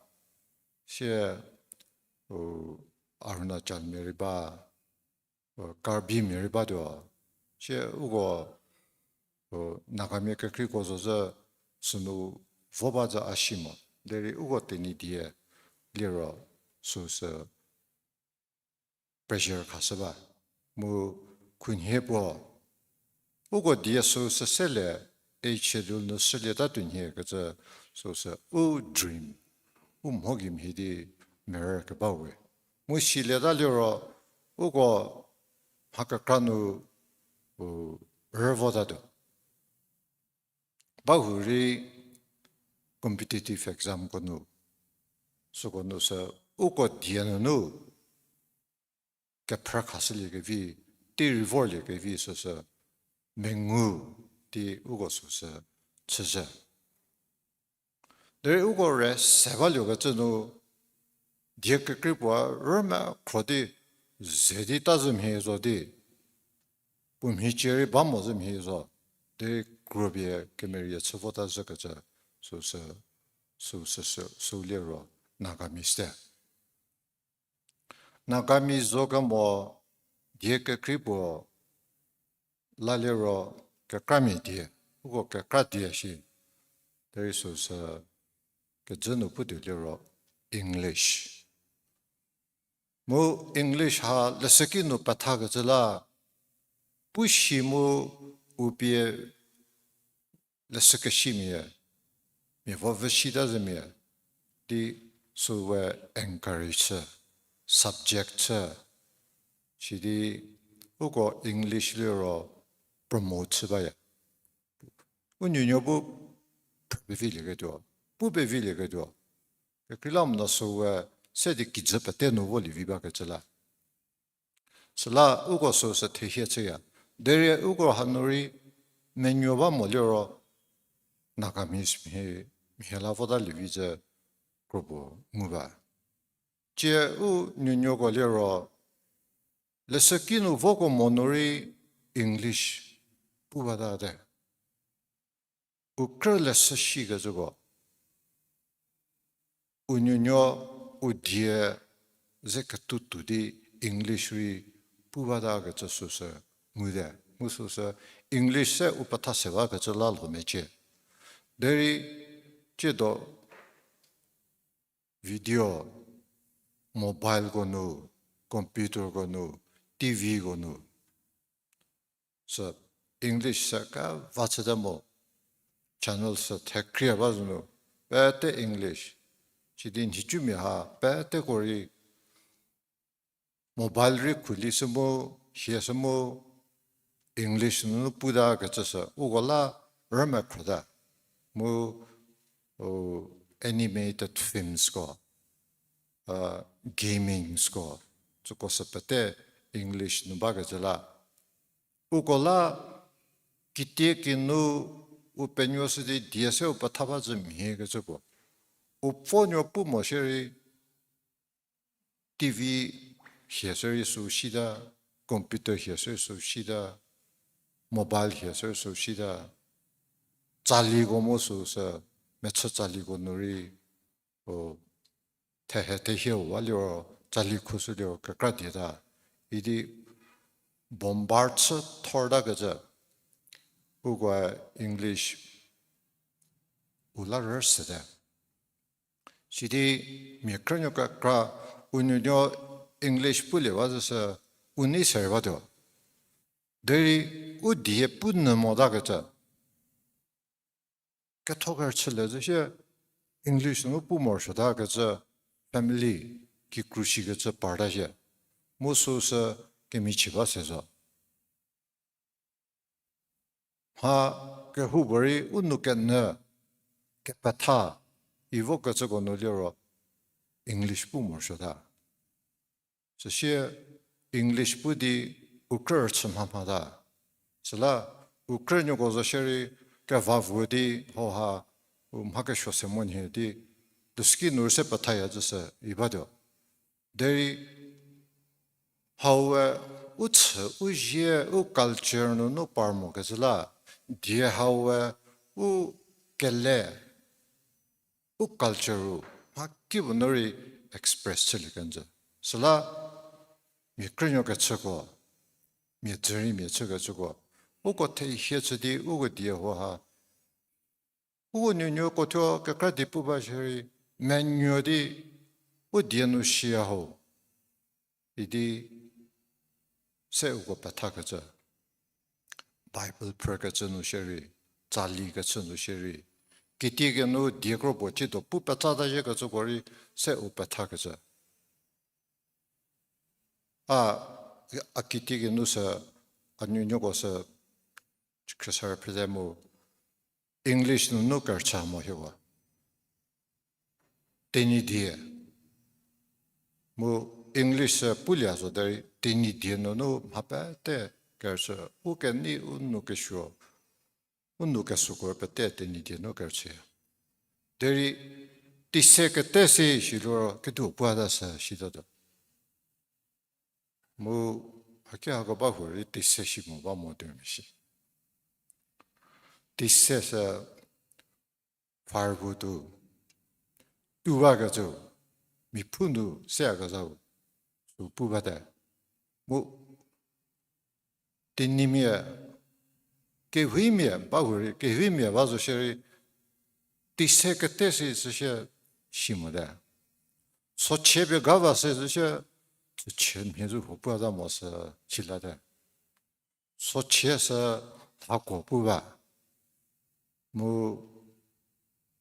sie Arunachalmia rei ba, Karbimia rei batuo, sie uko Nagamia kekreiko zo zhü sünu vo ba zhü a si mo. Derei uko Tenyidie liro süu sü pressure khashü ba. Mu khunhie puo, uko die süu sü se le Eighth Schedule nu shülieta tuonhie kecü süu sü u dream, u mho gei mhie di merü keba we. Mu silieta liro uko mha kekra nu, u, rü votatuo. Bahurei competitive examko nu, süko nu sü uko die nunu kephrü khashüliekevi, tei rei vorliekevi süsü mengu di uko süsü chüzhü. Derei uko re se baluokecü nu, die kekrei puo rümekhro di ze di ta zhü mhie zo di, puo mhicie rei ba mo zhü mhie zo, derei krüpie kemerie chü vota zhükecü, süsü, süsü, sü, sü liro Nagamese te. Nagamese zo kemo die kekrei puo la liro kekramia die, uko kekra die shi. Derei süsü kejü nu putuo liro English. Mu English ha leshüki nu pethakecü la, pushi mu u pie leshükesimia, mia vo vüshita zhümia, di süwe encourage chü, subject chü, sidi uko English liro promote chü baya. U nuonuo bu phrü pevilieketuo, pu pevilieketuo. Kekreilamonyü süwe se di kijü pete nu volie vi bakecü la. Süla uko süsü thehie chüya. Derei uko hanu rei menuo ba mo liro Nagamese mhie, mhie la votalie vi zhü kropuo ngu ba. Tie u nuonuoko liro leshüki nu voko mo nu rei English pu batate. U krü leshü shikecüko, u nuonuo u die ze ketuotuo di English rei pu batakecü süsü ngude. Mu süsü English se u petha se bakecü la lho mecie. Derei tsiedo video, mobileko nu, computerko nu, T Vko nu, sü English se keva chüte mo, channel sü thekhrie ba zhü nu, pete English. Sidi nhicumia ha peteko rei mobile rei khuli shü mu, hie shü mu, English nunu putakecü sü uko la rümekhrote. Mu, u, animated filmsko, u, gamingsko, süko sü pete English nu bakecü la. Uko la kitiekinu u penuoshü di die se u petha ba zhü mhiekecüko, u pfo nuo pu mo shierei, T V hie shierei sü shita, computer hie shierei sü shita, mobile hie shierei sü shita, tsaliko mu süsü, mechü tsaliko nu rei, o, thehe thehie wa liro tsali khushü liro kekra dieta. Idi bombard chü thortakecü, ukoe English u la rüsete. Sidi mia krünuo kekra u nuonuo English pulie ba zhü sü u nei se batuo. Derei u die pu nyü motakecü, ketho kerüchülie zhü sie English nu pu morosuotakecü family kikru shikecü parta sie. Mu süsü kemichie ba se zo. Mha kehoupuorei u nou kenyü kepetha ivokecüko nu liro English pu morosuota. Süsie English pu di u krü rüchü mhamhata. Süla u krünuoko zo shierei keva vo di hauha u mha kesuo se mo nhie di, leshüki nu rei se pethaya zhü sü i batuo. Derei haue u chü u zie u culture nunu par mokecü la, die haue u kele, u culture-u mhakipuo nu rei express chülie kenjü. Süla mia krünuo kechüko, mia dzüriemia chükecüko, uko thehie chü di uko die hauha uko nuonuoko thuo kekra di pu ba shierei, menuo di u die nu shiya ho idi se uko pethakecü. Bible phrükecü nu shierei, tsali kechü nu shierei, kitiekinu die kro puo chütuo pu petsata yiekecüko rei se u pethakecü. A, a kiti kinu sü, a nuonuoko sü, Khrista rüphrü te mu, English nunu kerüchü mo hie wa. Tenyidie. Mu English sü pulie zo derei Tenyidie nunu mha pete kerüchü, u kenei u nou kesuo, u nou kesuoko pete Tenyidie nu kerüchü. Derei teise kete si shiliro ketuo puata sü shitatuo. Mu haki hako ba hurei teise shi mo ba mo tuo mia shi. Teise sü verb tu, tuwakecü, mia phu nu seyakezhau, sü pu bate. Mu Tenyimia, kehoumia, ba hurei kehoumia ba zo shierei, teise kete si süsie shi mote. Sochie pie ga va se süsie, sochie mhie zo huo puata mo sü chilate. Sochie sü lhako pu ba. Mu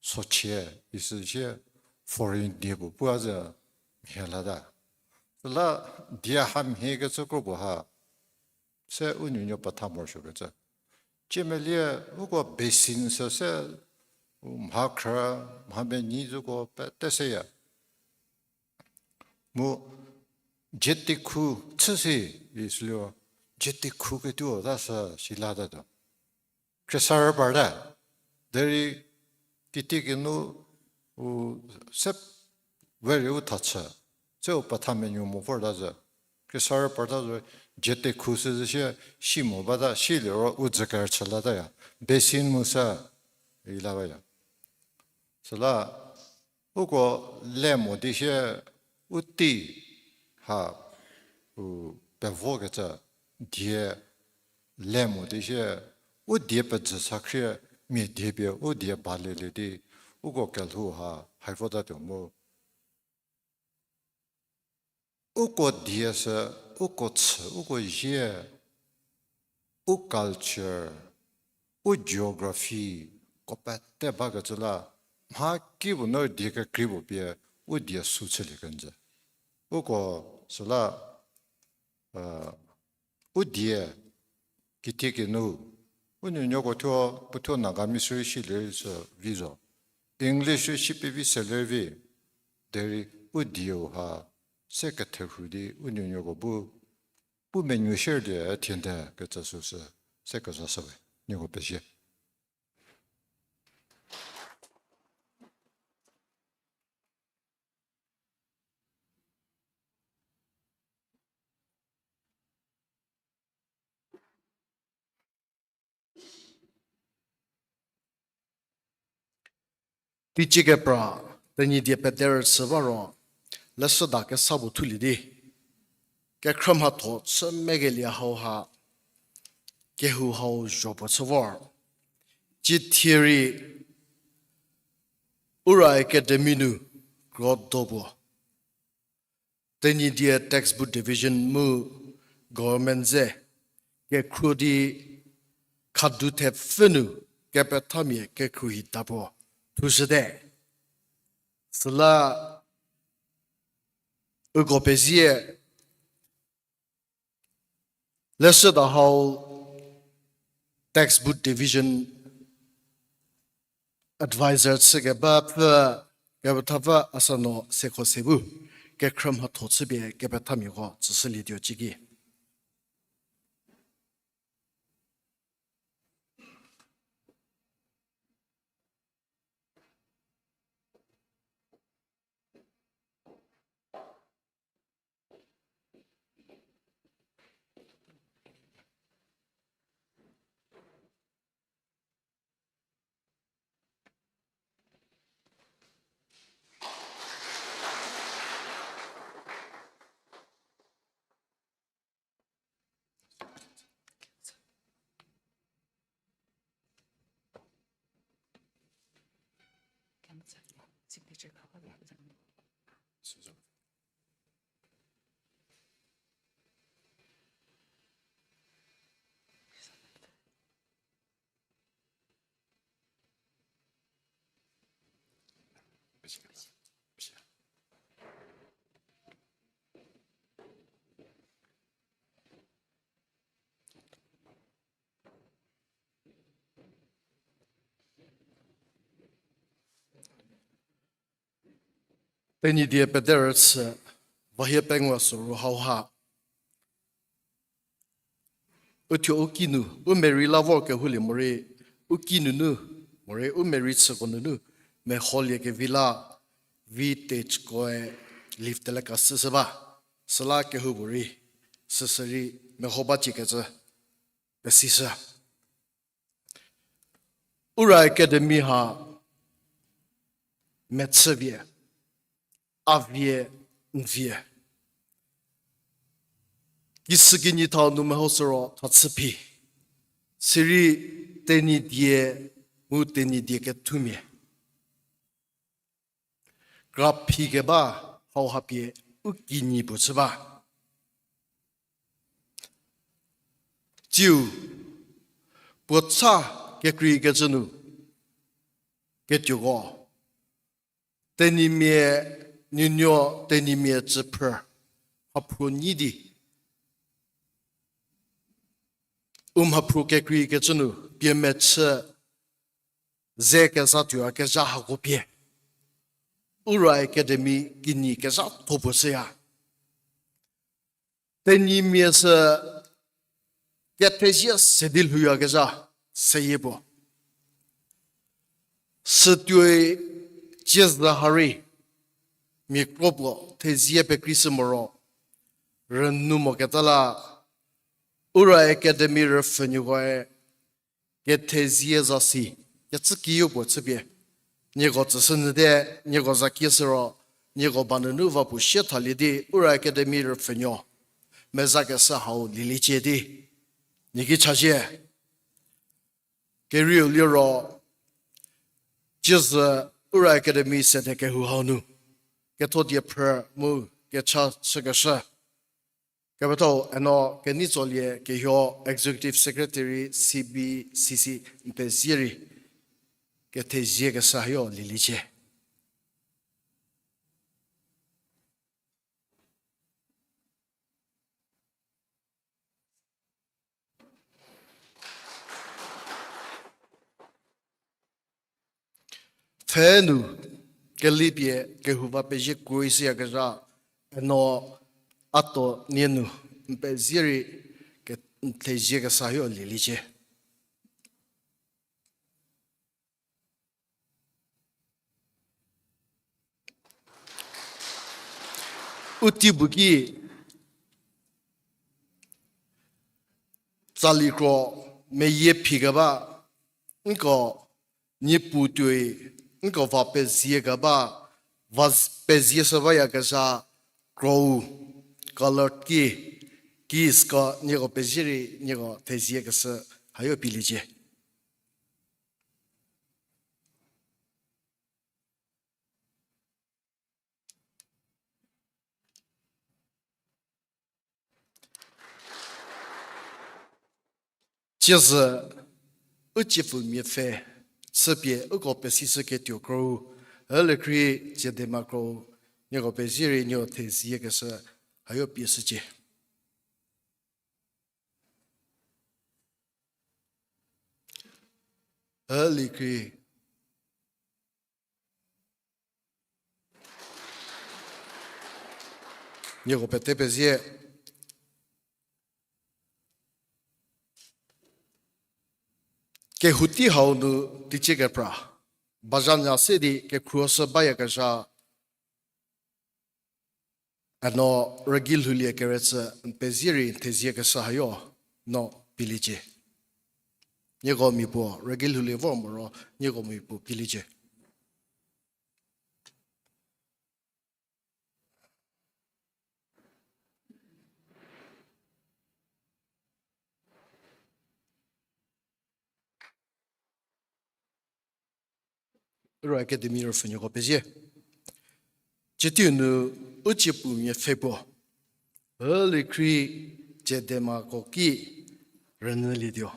sochie isüsie foreign die puo puo a zü mhie lata. Süla die ha mhie kecü kro puo ha se u nuonuo petha morosuokecü. Ciemelie uko basin sü se mha khrü, mha menyi züko pete seya. Mu Jetekhu chü si, isüliro, Jetekhu ketuo ta sü shi latatuo. Khriesarü parte, derei kitiekinu u se we rei u tha chü, se u petha menuo mo vorta zü. Khriesarü parta zo, Jetekhu sü zü sie, si mo bata, siliro u dzü kerüchü lataya. Basin mu sü, i la baya. Süla, uko le mo di sie, u tei ha, u pevokecü die le mo di sie, u die pedzü sakhrie, mia die pie u die balielie di, uko kelhou ha hai votatuo mu. Uko die sü, uko chü, uko zie, u culture, u geography, ko pete bakecü la, mha kipuo nu die kekrei puo pie, u die sü chülie kenjü. Uko süla, u die, kitiekinu, u nuonuoko thuo, puo thuo Nagamese rei silie rei sü vi zo. English rei si pevi selie vi, derei u dieu ha, se ketherhu di u nuonuoko bu, bu menuo shierlie thiente kecü süsü, se kezashüwe, nieko pezie. Teicie kepra, Tenyidie pederüchü ba ro, leshüda kesa puo thulie di. Kekhrü mhatho chü mekelie hau ha, kehou hau zho puo chü vor. Cithie rei, Ura Academy nu, kro do puo. Tenyidie Textbook Division mu government ze kekhruo di khadu thepfü nu kepethamia kekhruohi ta puo thushüte. Süla uko pezie leshüda hau Textbook Division Advisor chükeba pfü kepethapfü Asano Sekho se bu kekhrü mhatho chüpie kepethamiako tsüshülietuo ciki. Tenyidie pederüchü, vahie pengou soru hauha. Uthuo u kinu, u merei la vor kehoulie morei, u kinu nu, morei u merei chüko nunu, meholie kevi la, vi teichkoe lift teleka süsü ba, süla kehoupuorei, süsürei, meho ba ciekecü, pesishü. Ura Academy ha mechüvie, a vie, n vie. Kisükinyi thau nu meho süro thachü phi. Sirei Tenyidie, mu Tenyidie kethumia. Kra phi keba hauha pie u kinyi puo chü ba. Tsiu, puo cha kekreikecü nu, ketuoko, Tenyimia nuonuo Tenyimia cüphrü, mhaphruo nyi di. U mhaphruo kekreikecü nu, pie mechü, ze kezha tuoyakezha hako pie. Ura Academy kinyi kezhatho puo shüya. Tenyimia sü kethezie se di lhouyakezha seyie puo. Sütuoi tsiezü ha rei, mia kro puo thezie pekreishü moro, rünu moketa la, Ura Academy rüpfhünuokoe, kethezie zasi, kecü kiyo puo chüpie. Nieko tsüshü nyüte, nieko za kieshü ro, nieko ba nunu va puo sie thalie di, Ura Academy rüpfhünuo mezakeshü hau lieliecie di. Nieki chazhie. Kerieu liro, tsiezü Ura Academy sede kehou hau nu, ketho diephrü mu kecha chükeshü. Kepethau eno kenei tsolie kehuo Executive Secretary C B C C n pezie rei kethezie keshü hayo lieliecie. Pfhe nu kelipie kehou va pezie kuoishüyakezha, eno Ato Nie nu n pezie rei ke-, n thezie keshü hayo lieliecie. U teibu ki tsali kro meyie phi keba, nko niepu tuoi, nko va pezie keba, va z-, pezie shü bayakezha krou, colored ki, kis ko nieko pezie rei nieko thezie keshü hayo pieliecie. Tsiezü, u tsiepfumia pfhe, chüpie uko pesishüketuo krou, ülikri Tsiedema krou, nieko pezie rei nieko thezie keshü hayo pie shücie. Ülikri. Nieko pete pezie. Kehou tei hau nu teicie kepra, bazhanya se di kekhruoshü bayakezha, eno rügei lhoulie kerüchü n pezie rei n thezie keshü hayo no pieliecie. Nieko mia puo rügei lhoulie vor moro nieko mia puo pieliecie. Ura Academy rüpfhünuoko pezie. Tsietiu nu u tsiepfumia pfhe puo, ülikri Tsiedemako ki rünyülietuo.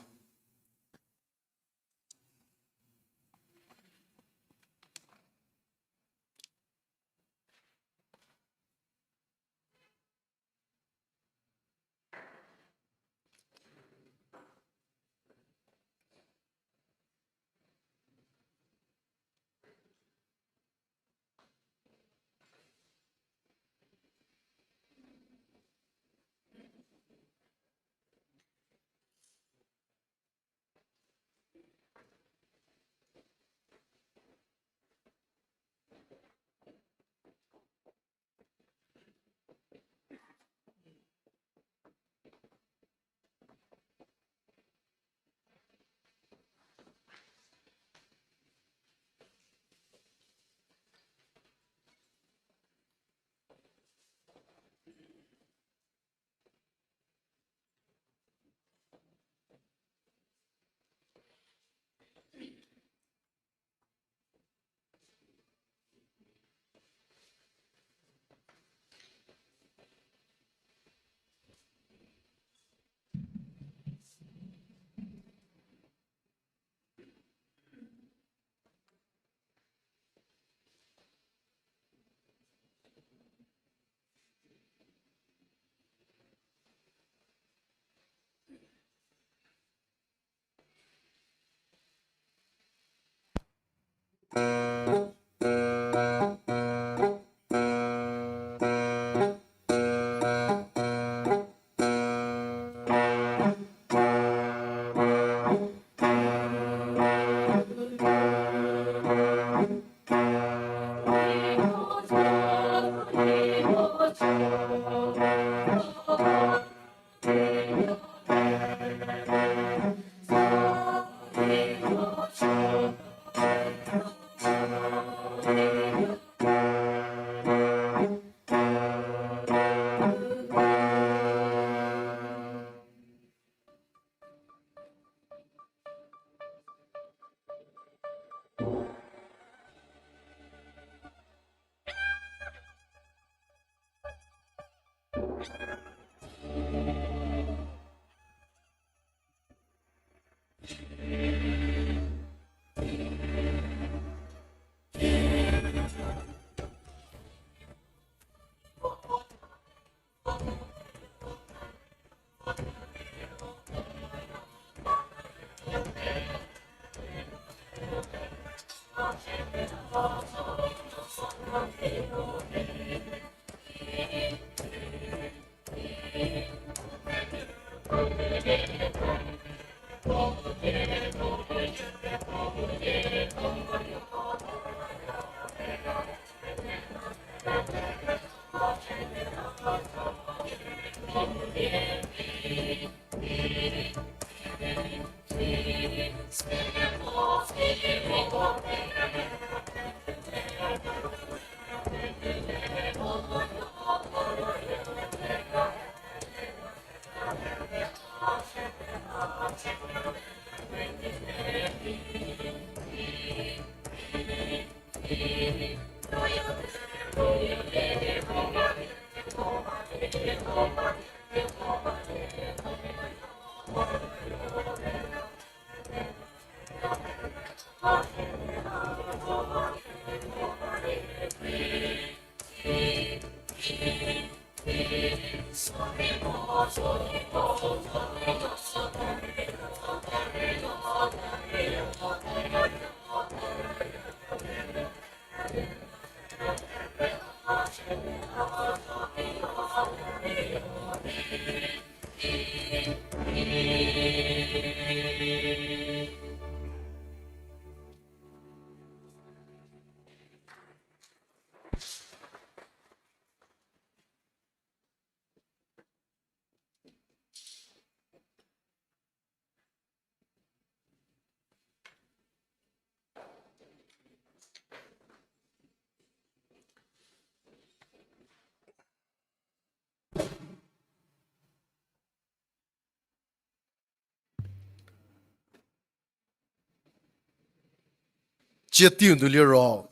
Tsie teiu nu liro,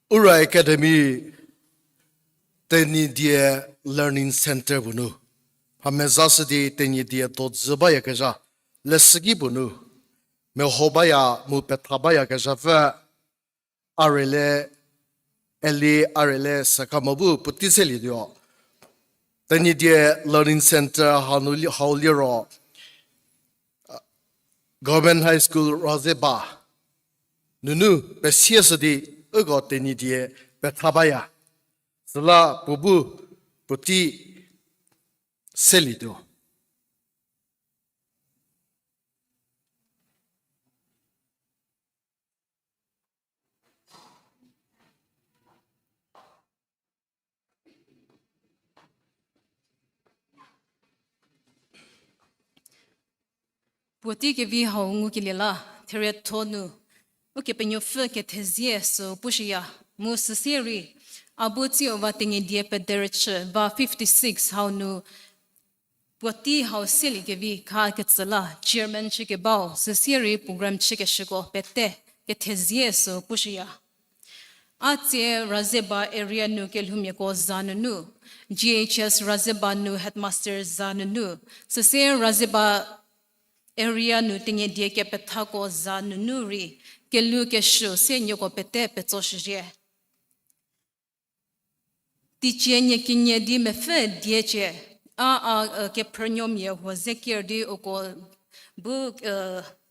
Ura Academy Tenyidie Learning Center puo nu, hameza shü di Tenyidie dozü bayakezha, leshüki puo nu, meho baya mu petha bayakezhapfü, a rüle, eli a rüle sükha mo bu puotei selietuo. Tenyidie Learning Center hau liro, Government High School Razeba nunu pesieshü di uko Tenyidie petha baya. Süla puo bu puotei selietuo. Puotei kevi hau ngukelie la, therietho nu Ukepenuopfü kethezie sü pushüya, mu süsie rei a bu tsiu va Tenyidie pederüchü va fifty-six hau nu puotei hau seliekevi kha ketsü la chairman chükebau süsie rei program chükeshüko pete kethezie sü pushüya. A tsie Razeba area nu kelhoumiako za nunu, G H S Razeba nu headmaster za nunu, süsie Razeba area nu Tenyidie kepethako za nunu rei kelhou kesuo se nieko pete petsoshüzhie. Teicie nie kenie di mepfü diecie, a, a, kephrünuomia huo ze ker di uko bu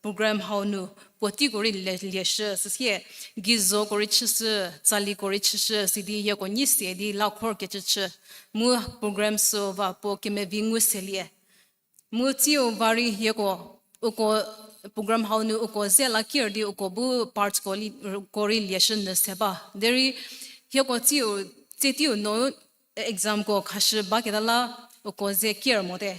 program hau nu puoteiko rei lieshü, süsie geizoko rei chüshü, tsaliko rei chüshü, sidi hieko nyi se di lakhor kecüchü, mu program sü va puo kemevi ngu selie. Mu tsiu va rei hieko, uko program hau nu uko ze la ker di uko bu partko rei lieshü nyü se ba. Derei Hieko tsiu, tsie teiu no examko khashü baketa la uko ze ker mote.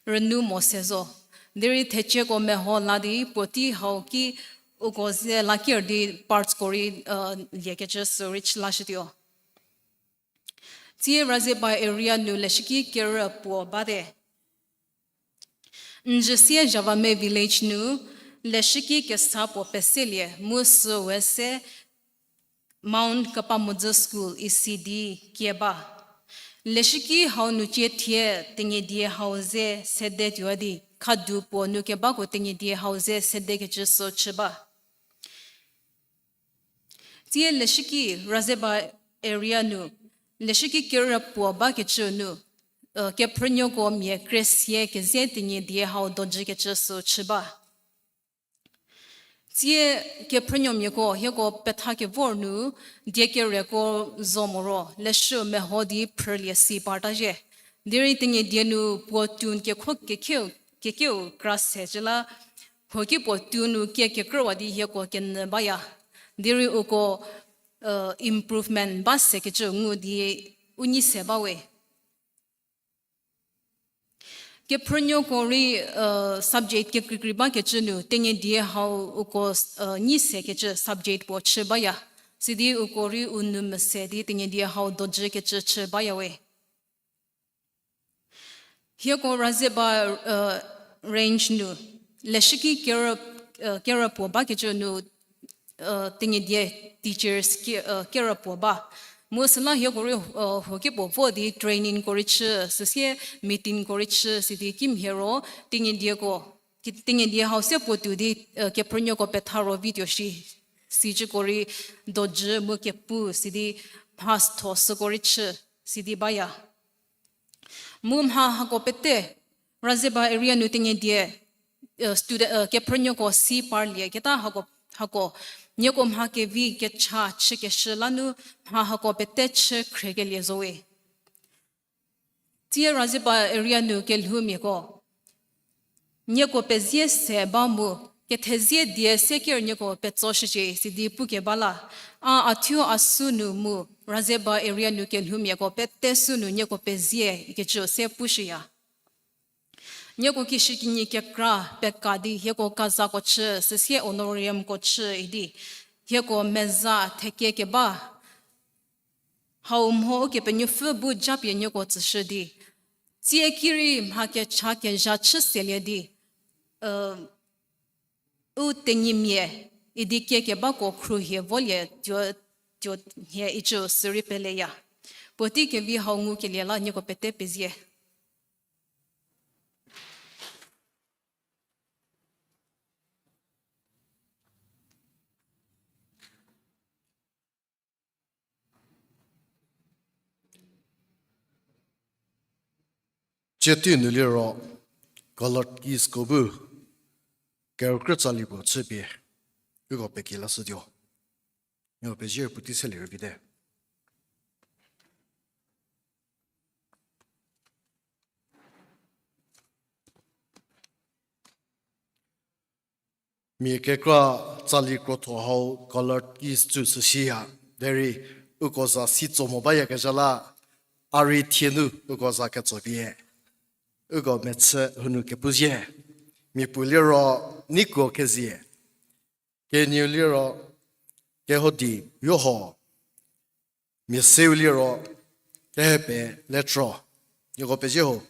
Rünu mo se zo. Derei thecieko meho la di puotei hau ki uko ze la ker di partsko rei, uh, liekecü sü rei chü lashütuo. Tsie Razeba area nu leshüki kerü puo bate. Njüsie Javame village nu leshüki kesa puo peselie mu süu se Mount Kepamozü School isi di kie ba. Leshüki hau nu cie thie Tenyidie hau ze sede tuo di, khadu puo nu kebako Tenyidie hau ze sedekecü sü chü ba. Tsie leshüki Razeba area nu, leshüki kerü puo bakecü nu, uh, kephrünuoko mia kresie keze Tenyidie hau dojükecü sü chü ba. Tsie kephrünuomiako hieko petha kevor nu, die kerüko zo moro, leshü meho di phrülie si partazhie. Derei Tenyidie nu puo tune kekho kekheu, kekeu kra se cü la, huoki puo tune nu kie kekrüwa di hieko kenyü baya. Derei uko, uh, improvement ba sekecü ngu di u nyi se bawe. Kephrünuoko rei, uh, subject kekreikrei bakecü nu, Tenyidie hau uko, uh, nyi sekecü subject puo chü baya. Sidi uko rei u nou mese di Tenyidie hau dojükecü chü bayawe. Hieko Razeba, uh, range nu, leshüki kerü, uh, kerü puo bakecü nu, uh, Tenyidie teachers ki, uh, kerü puo ba. Mu süla hieko rei, uh, huoki puo vo di trainingko rei chü, süsie meetingko rei chü, sidi kimhie ro, Tenyidieko, ki-, Tenyidie hau se puo tuo di, uh, kephrünuoko petha ro video shi, sicüko rei dojü mu kepu, sidi mha stho süko rei chü, sidi baya. Mu mha hako pete, Razeba area nu Tenyidie, uh, student, uh, kephrünuoko si parlie keta hako, hako, nieko mha kevi kecha chükeshü lanu mha hako pete chü khriekelie zowe. Tsie Razeba area nu kelhoumiako, nieko pezie se ba mu, kethezie die se ker nieko petsoshücie sidi pukeba la, a a thuo a sü nu mu, Razeba area nu kelhoumiako pete sü nu nieko pezie ikecü se pushüya. Nieko kishükinyi kekra peka di hieko kazako chü, süsie honorariumko chü idi, hieko meza thekie keba hau mho Ukepenuopfü bu japie nieko tsüshü di, tsie ki rei mha kecha kezha chü selie di, uh, u tenyimia idi kiekebako khruhie volie tuo, tuo nhie icü sürei peleya. Puotei kevi hau ngukelie la nieko pete pezie. Tsie teiu nu liro, Colored Kidsko bu kerükrü tsali puo chüpie, uko pekie lashütuo. Nieko pezie puotei selie rübite. Mia kekra tsali krotho hau Colored Kids tsü süsiya, derei uko za si tso mo bayakezha la, a rei thie nu uko za ketsopie, uko mechü hunu kepuzie. Mia puo liro Nikuo Kezie, kenieu liro Kehodi Yoho, mia seu liro Kehepe Letro. Nieko pezie ho.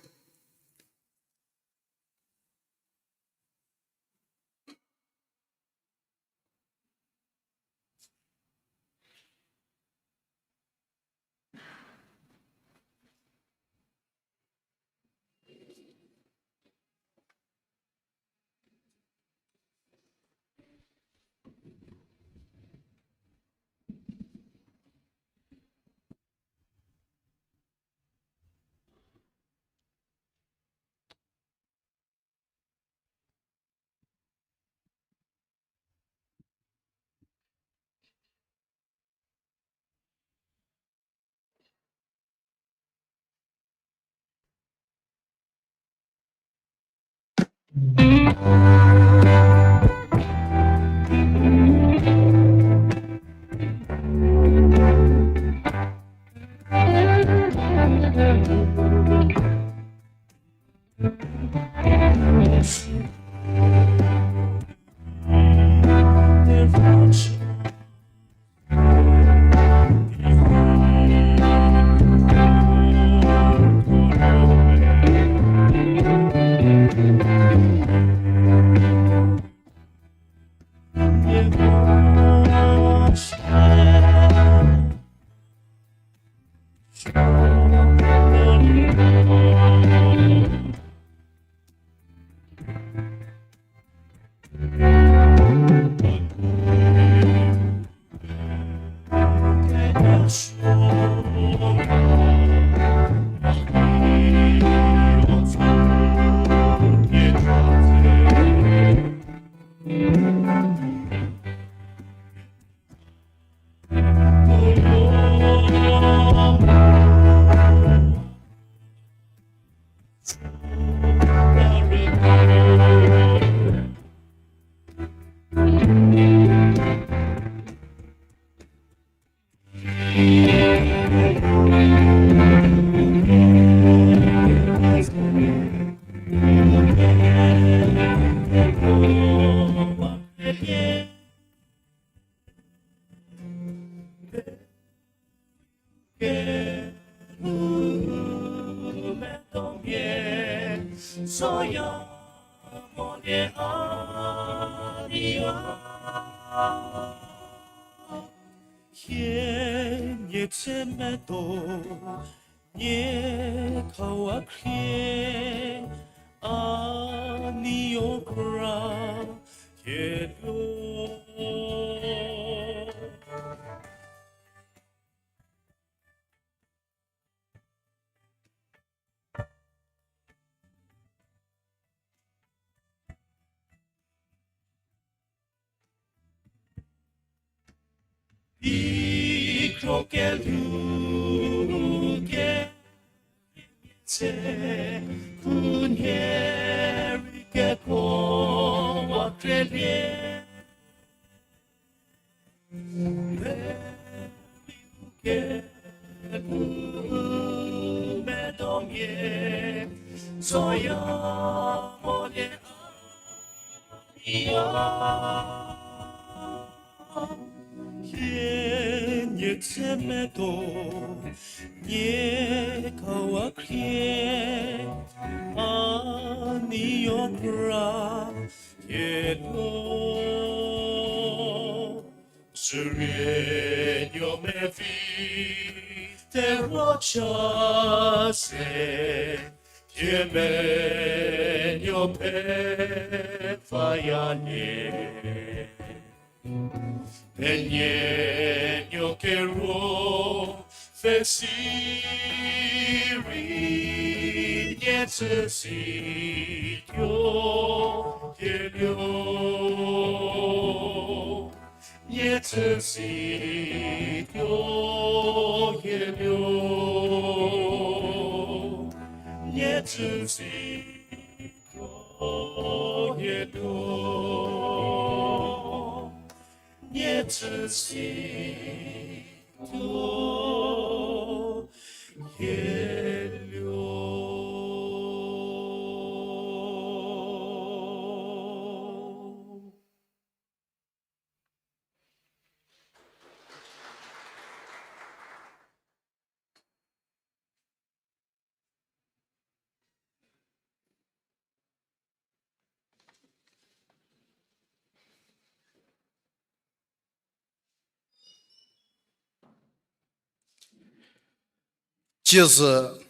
Tsiezü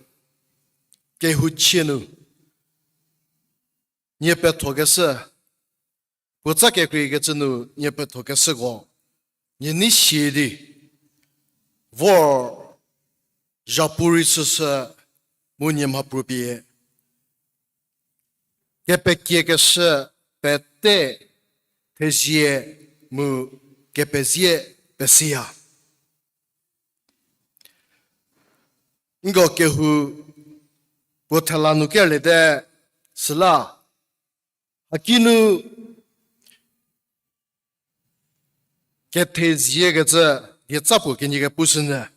kehouchie nu nie pethokeshü, puotsa kekreikecü nu nie pethokeshüko, nie nei sie di vor zhapu rei chüshü mu nie mhapuo pie kepekiekeshü pete thezie mu kepezie pesiya. Nko kehou puo thela nu kerliete, süla haki nu ketheziekecü dietsa puo kenie kepushünyü.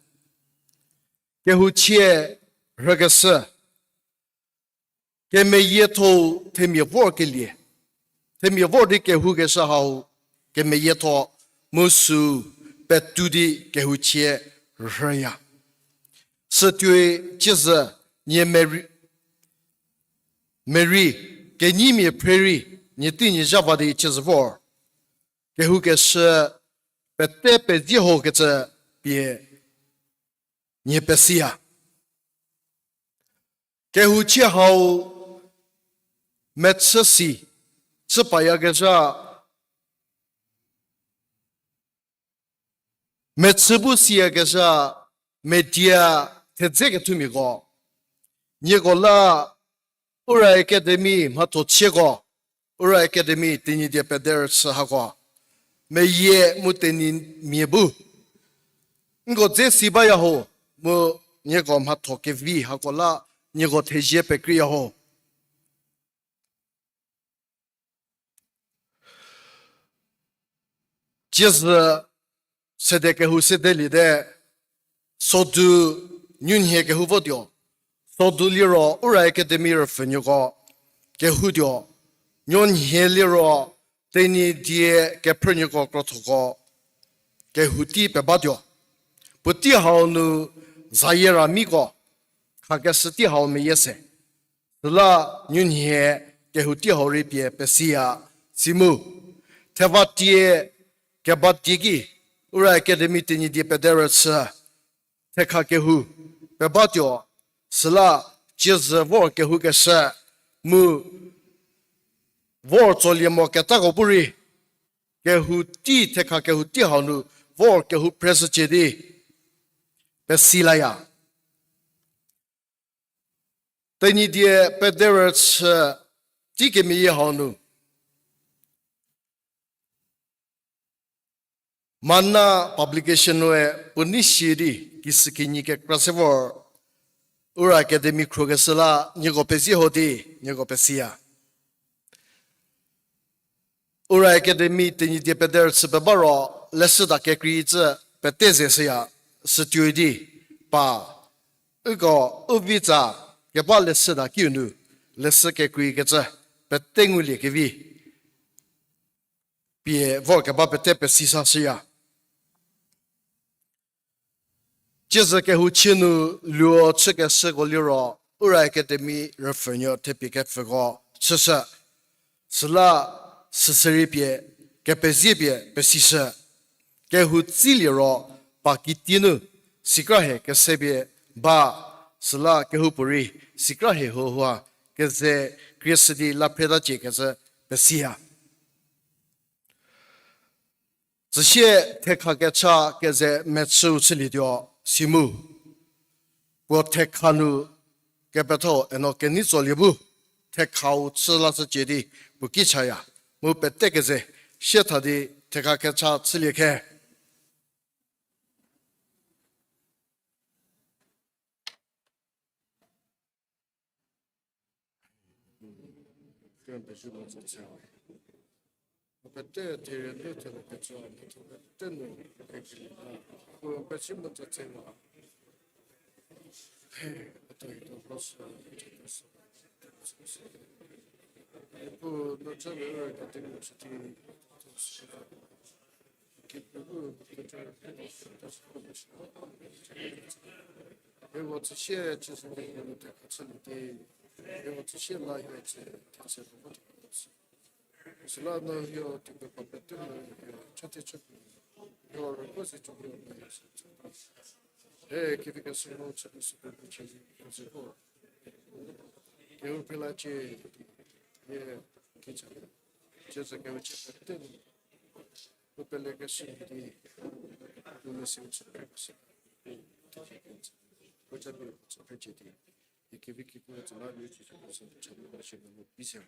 Kehouchie rhükeshü, kemeyietho-u themia vorkelie, themia vor di kehoukeshü hau kemeyietho mu sü petou di kehouchie rhüya. Sütuoi tsiezü nie meri, meri kenyimia phre rei nie tei nie zha va di tsiezü vor kehoukeshü pete pezie hokecü pie nie pesiya. Kehouchie hau mechü si chü payakezha, mechü bu siyakezha, media thedze kethumiako, nieko la Ura Academy mhatho chieko, Ura Academy Tenyidie pederüchü hako, meyie mu Tenyimia bu nko dze si baya ho, mu nieko mhatho kevi hako la nieko thezie pekreiya ho. Tsiezü sede kehou sedeliete, Sodu nuonhie kehou votuo. Sodu liro Ura Academy rüpfhünuoko kehoutuo. Nuonhie liro Tenyidie kephrünuoko krothoko kehou tei pebatuo. Puotei hau nu zayie ra miko khakeshü tei hau meyie se. Süla nuonhie kehou tei hau rei pie pesiya si mu. Theva tie keba tieki, Ura Academy Tenyidie pederüchü thekha kehou pebatuo, süla ciezü vor kehoukeshü mu vor tsolie mo ketako bu rei, kehou tei thekha kehou tei hau nu vor kehou phreshücie di pesi laya. Tenyidie pederüchü tei kemeyie hau nu Manna Publication nue puo nei sie di kisükinyi kekra se vor Ura Academy khruokeshü la nieko pezie ho di nieko pesiya. Ura Academy Tenyidie pederüchü peba ro leshüda kekreicü pete ze shüya, sütuoi di pa uko u vi tsa keba leshüda kiu nu leshü kekreikecü pete ngulie kevi pie vorkeba pete pesisa shüya. Ciezü kehou chie nu luo chükeshüko liro Ura Academy rüpfhünuo thepie kepfüko chüshü. Süla süsürei pie kepezie pie pesishü. Kehou tsilie ro pa kiti nu sikrahie kesepie ba, süla kehoupuorei sikrahie huohuo keze krieshü di la phretacie kecü pesiya. Tsüsie thekha kecha keze mechüu chülietuo si mu. Puo thekha nu kepethau eno kenei tsolie bu thekhau chü lashücie di puo ki chaya. Mu pete keze sie tha di thekha kecha chülie khe. Evo tsüsie Jisu Khrista nu thekha chülie di, evo tsüsie la hie tsü thetse puo vo thekha chü. Süla no hie tuo keba pete nu hie chate chü puo, hie rüko se tuo hie nu hie se chü. He, kevike sünu chü nu süko bu chü nu ko. Kehou phela chü di, hie kicha. Jisu kehou chü pete nu. Puo pelekeshü di, puo mese chü pekeshü. Puo cha pie chü pecü di, hie kevi kiko tsü la nu chü chü pecü chü nu la shi nu pise.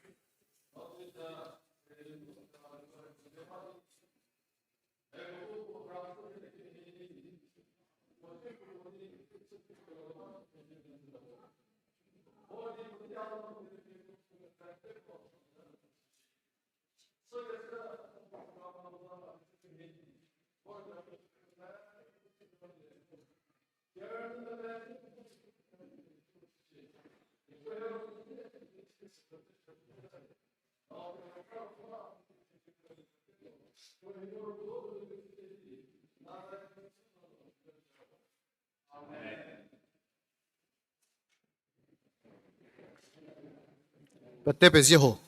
Pete pezie ho.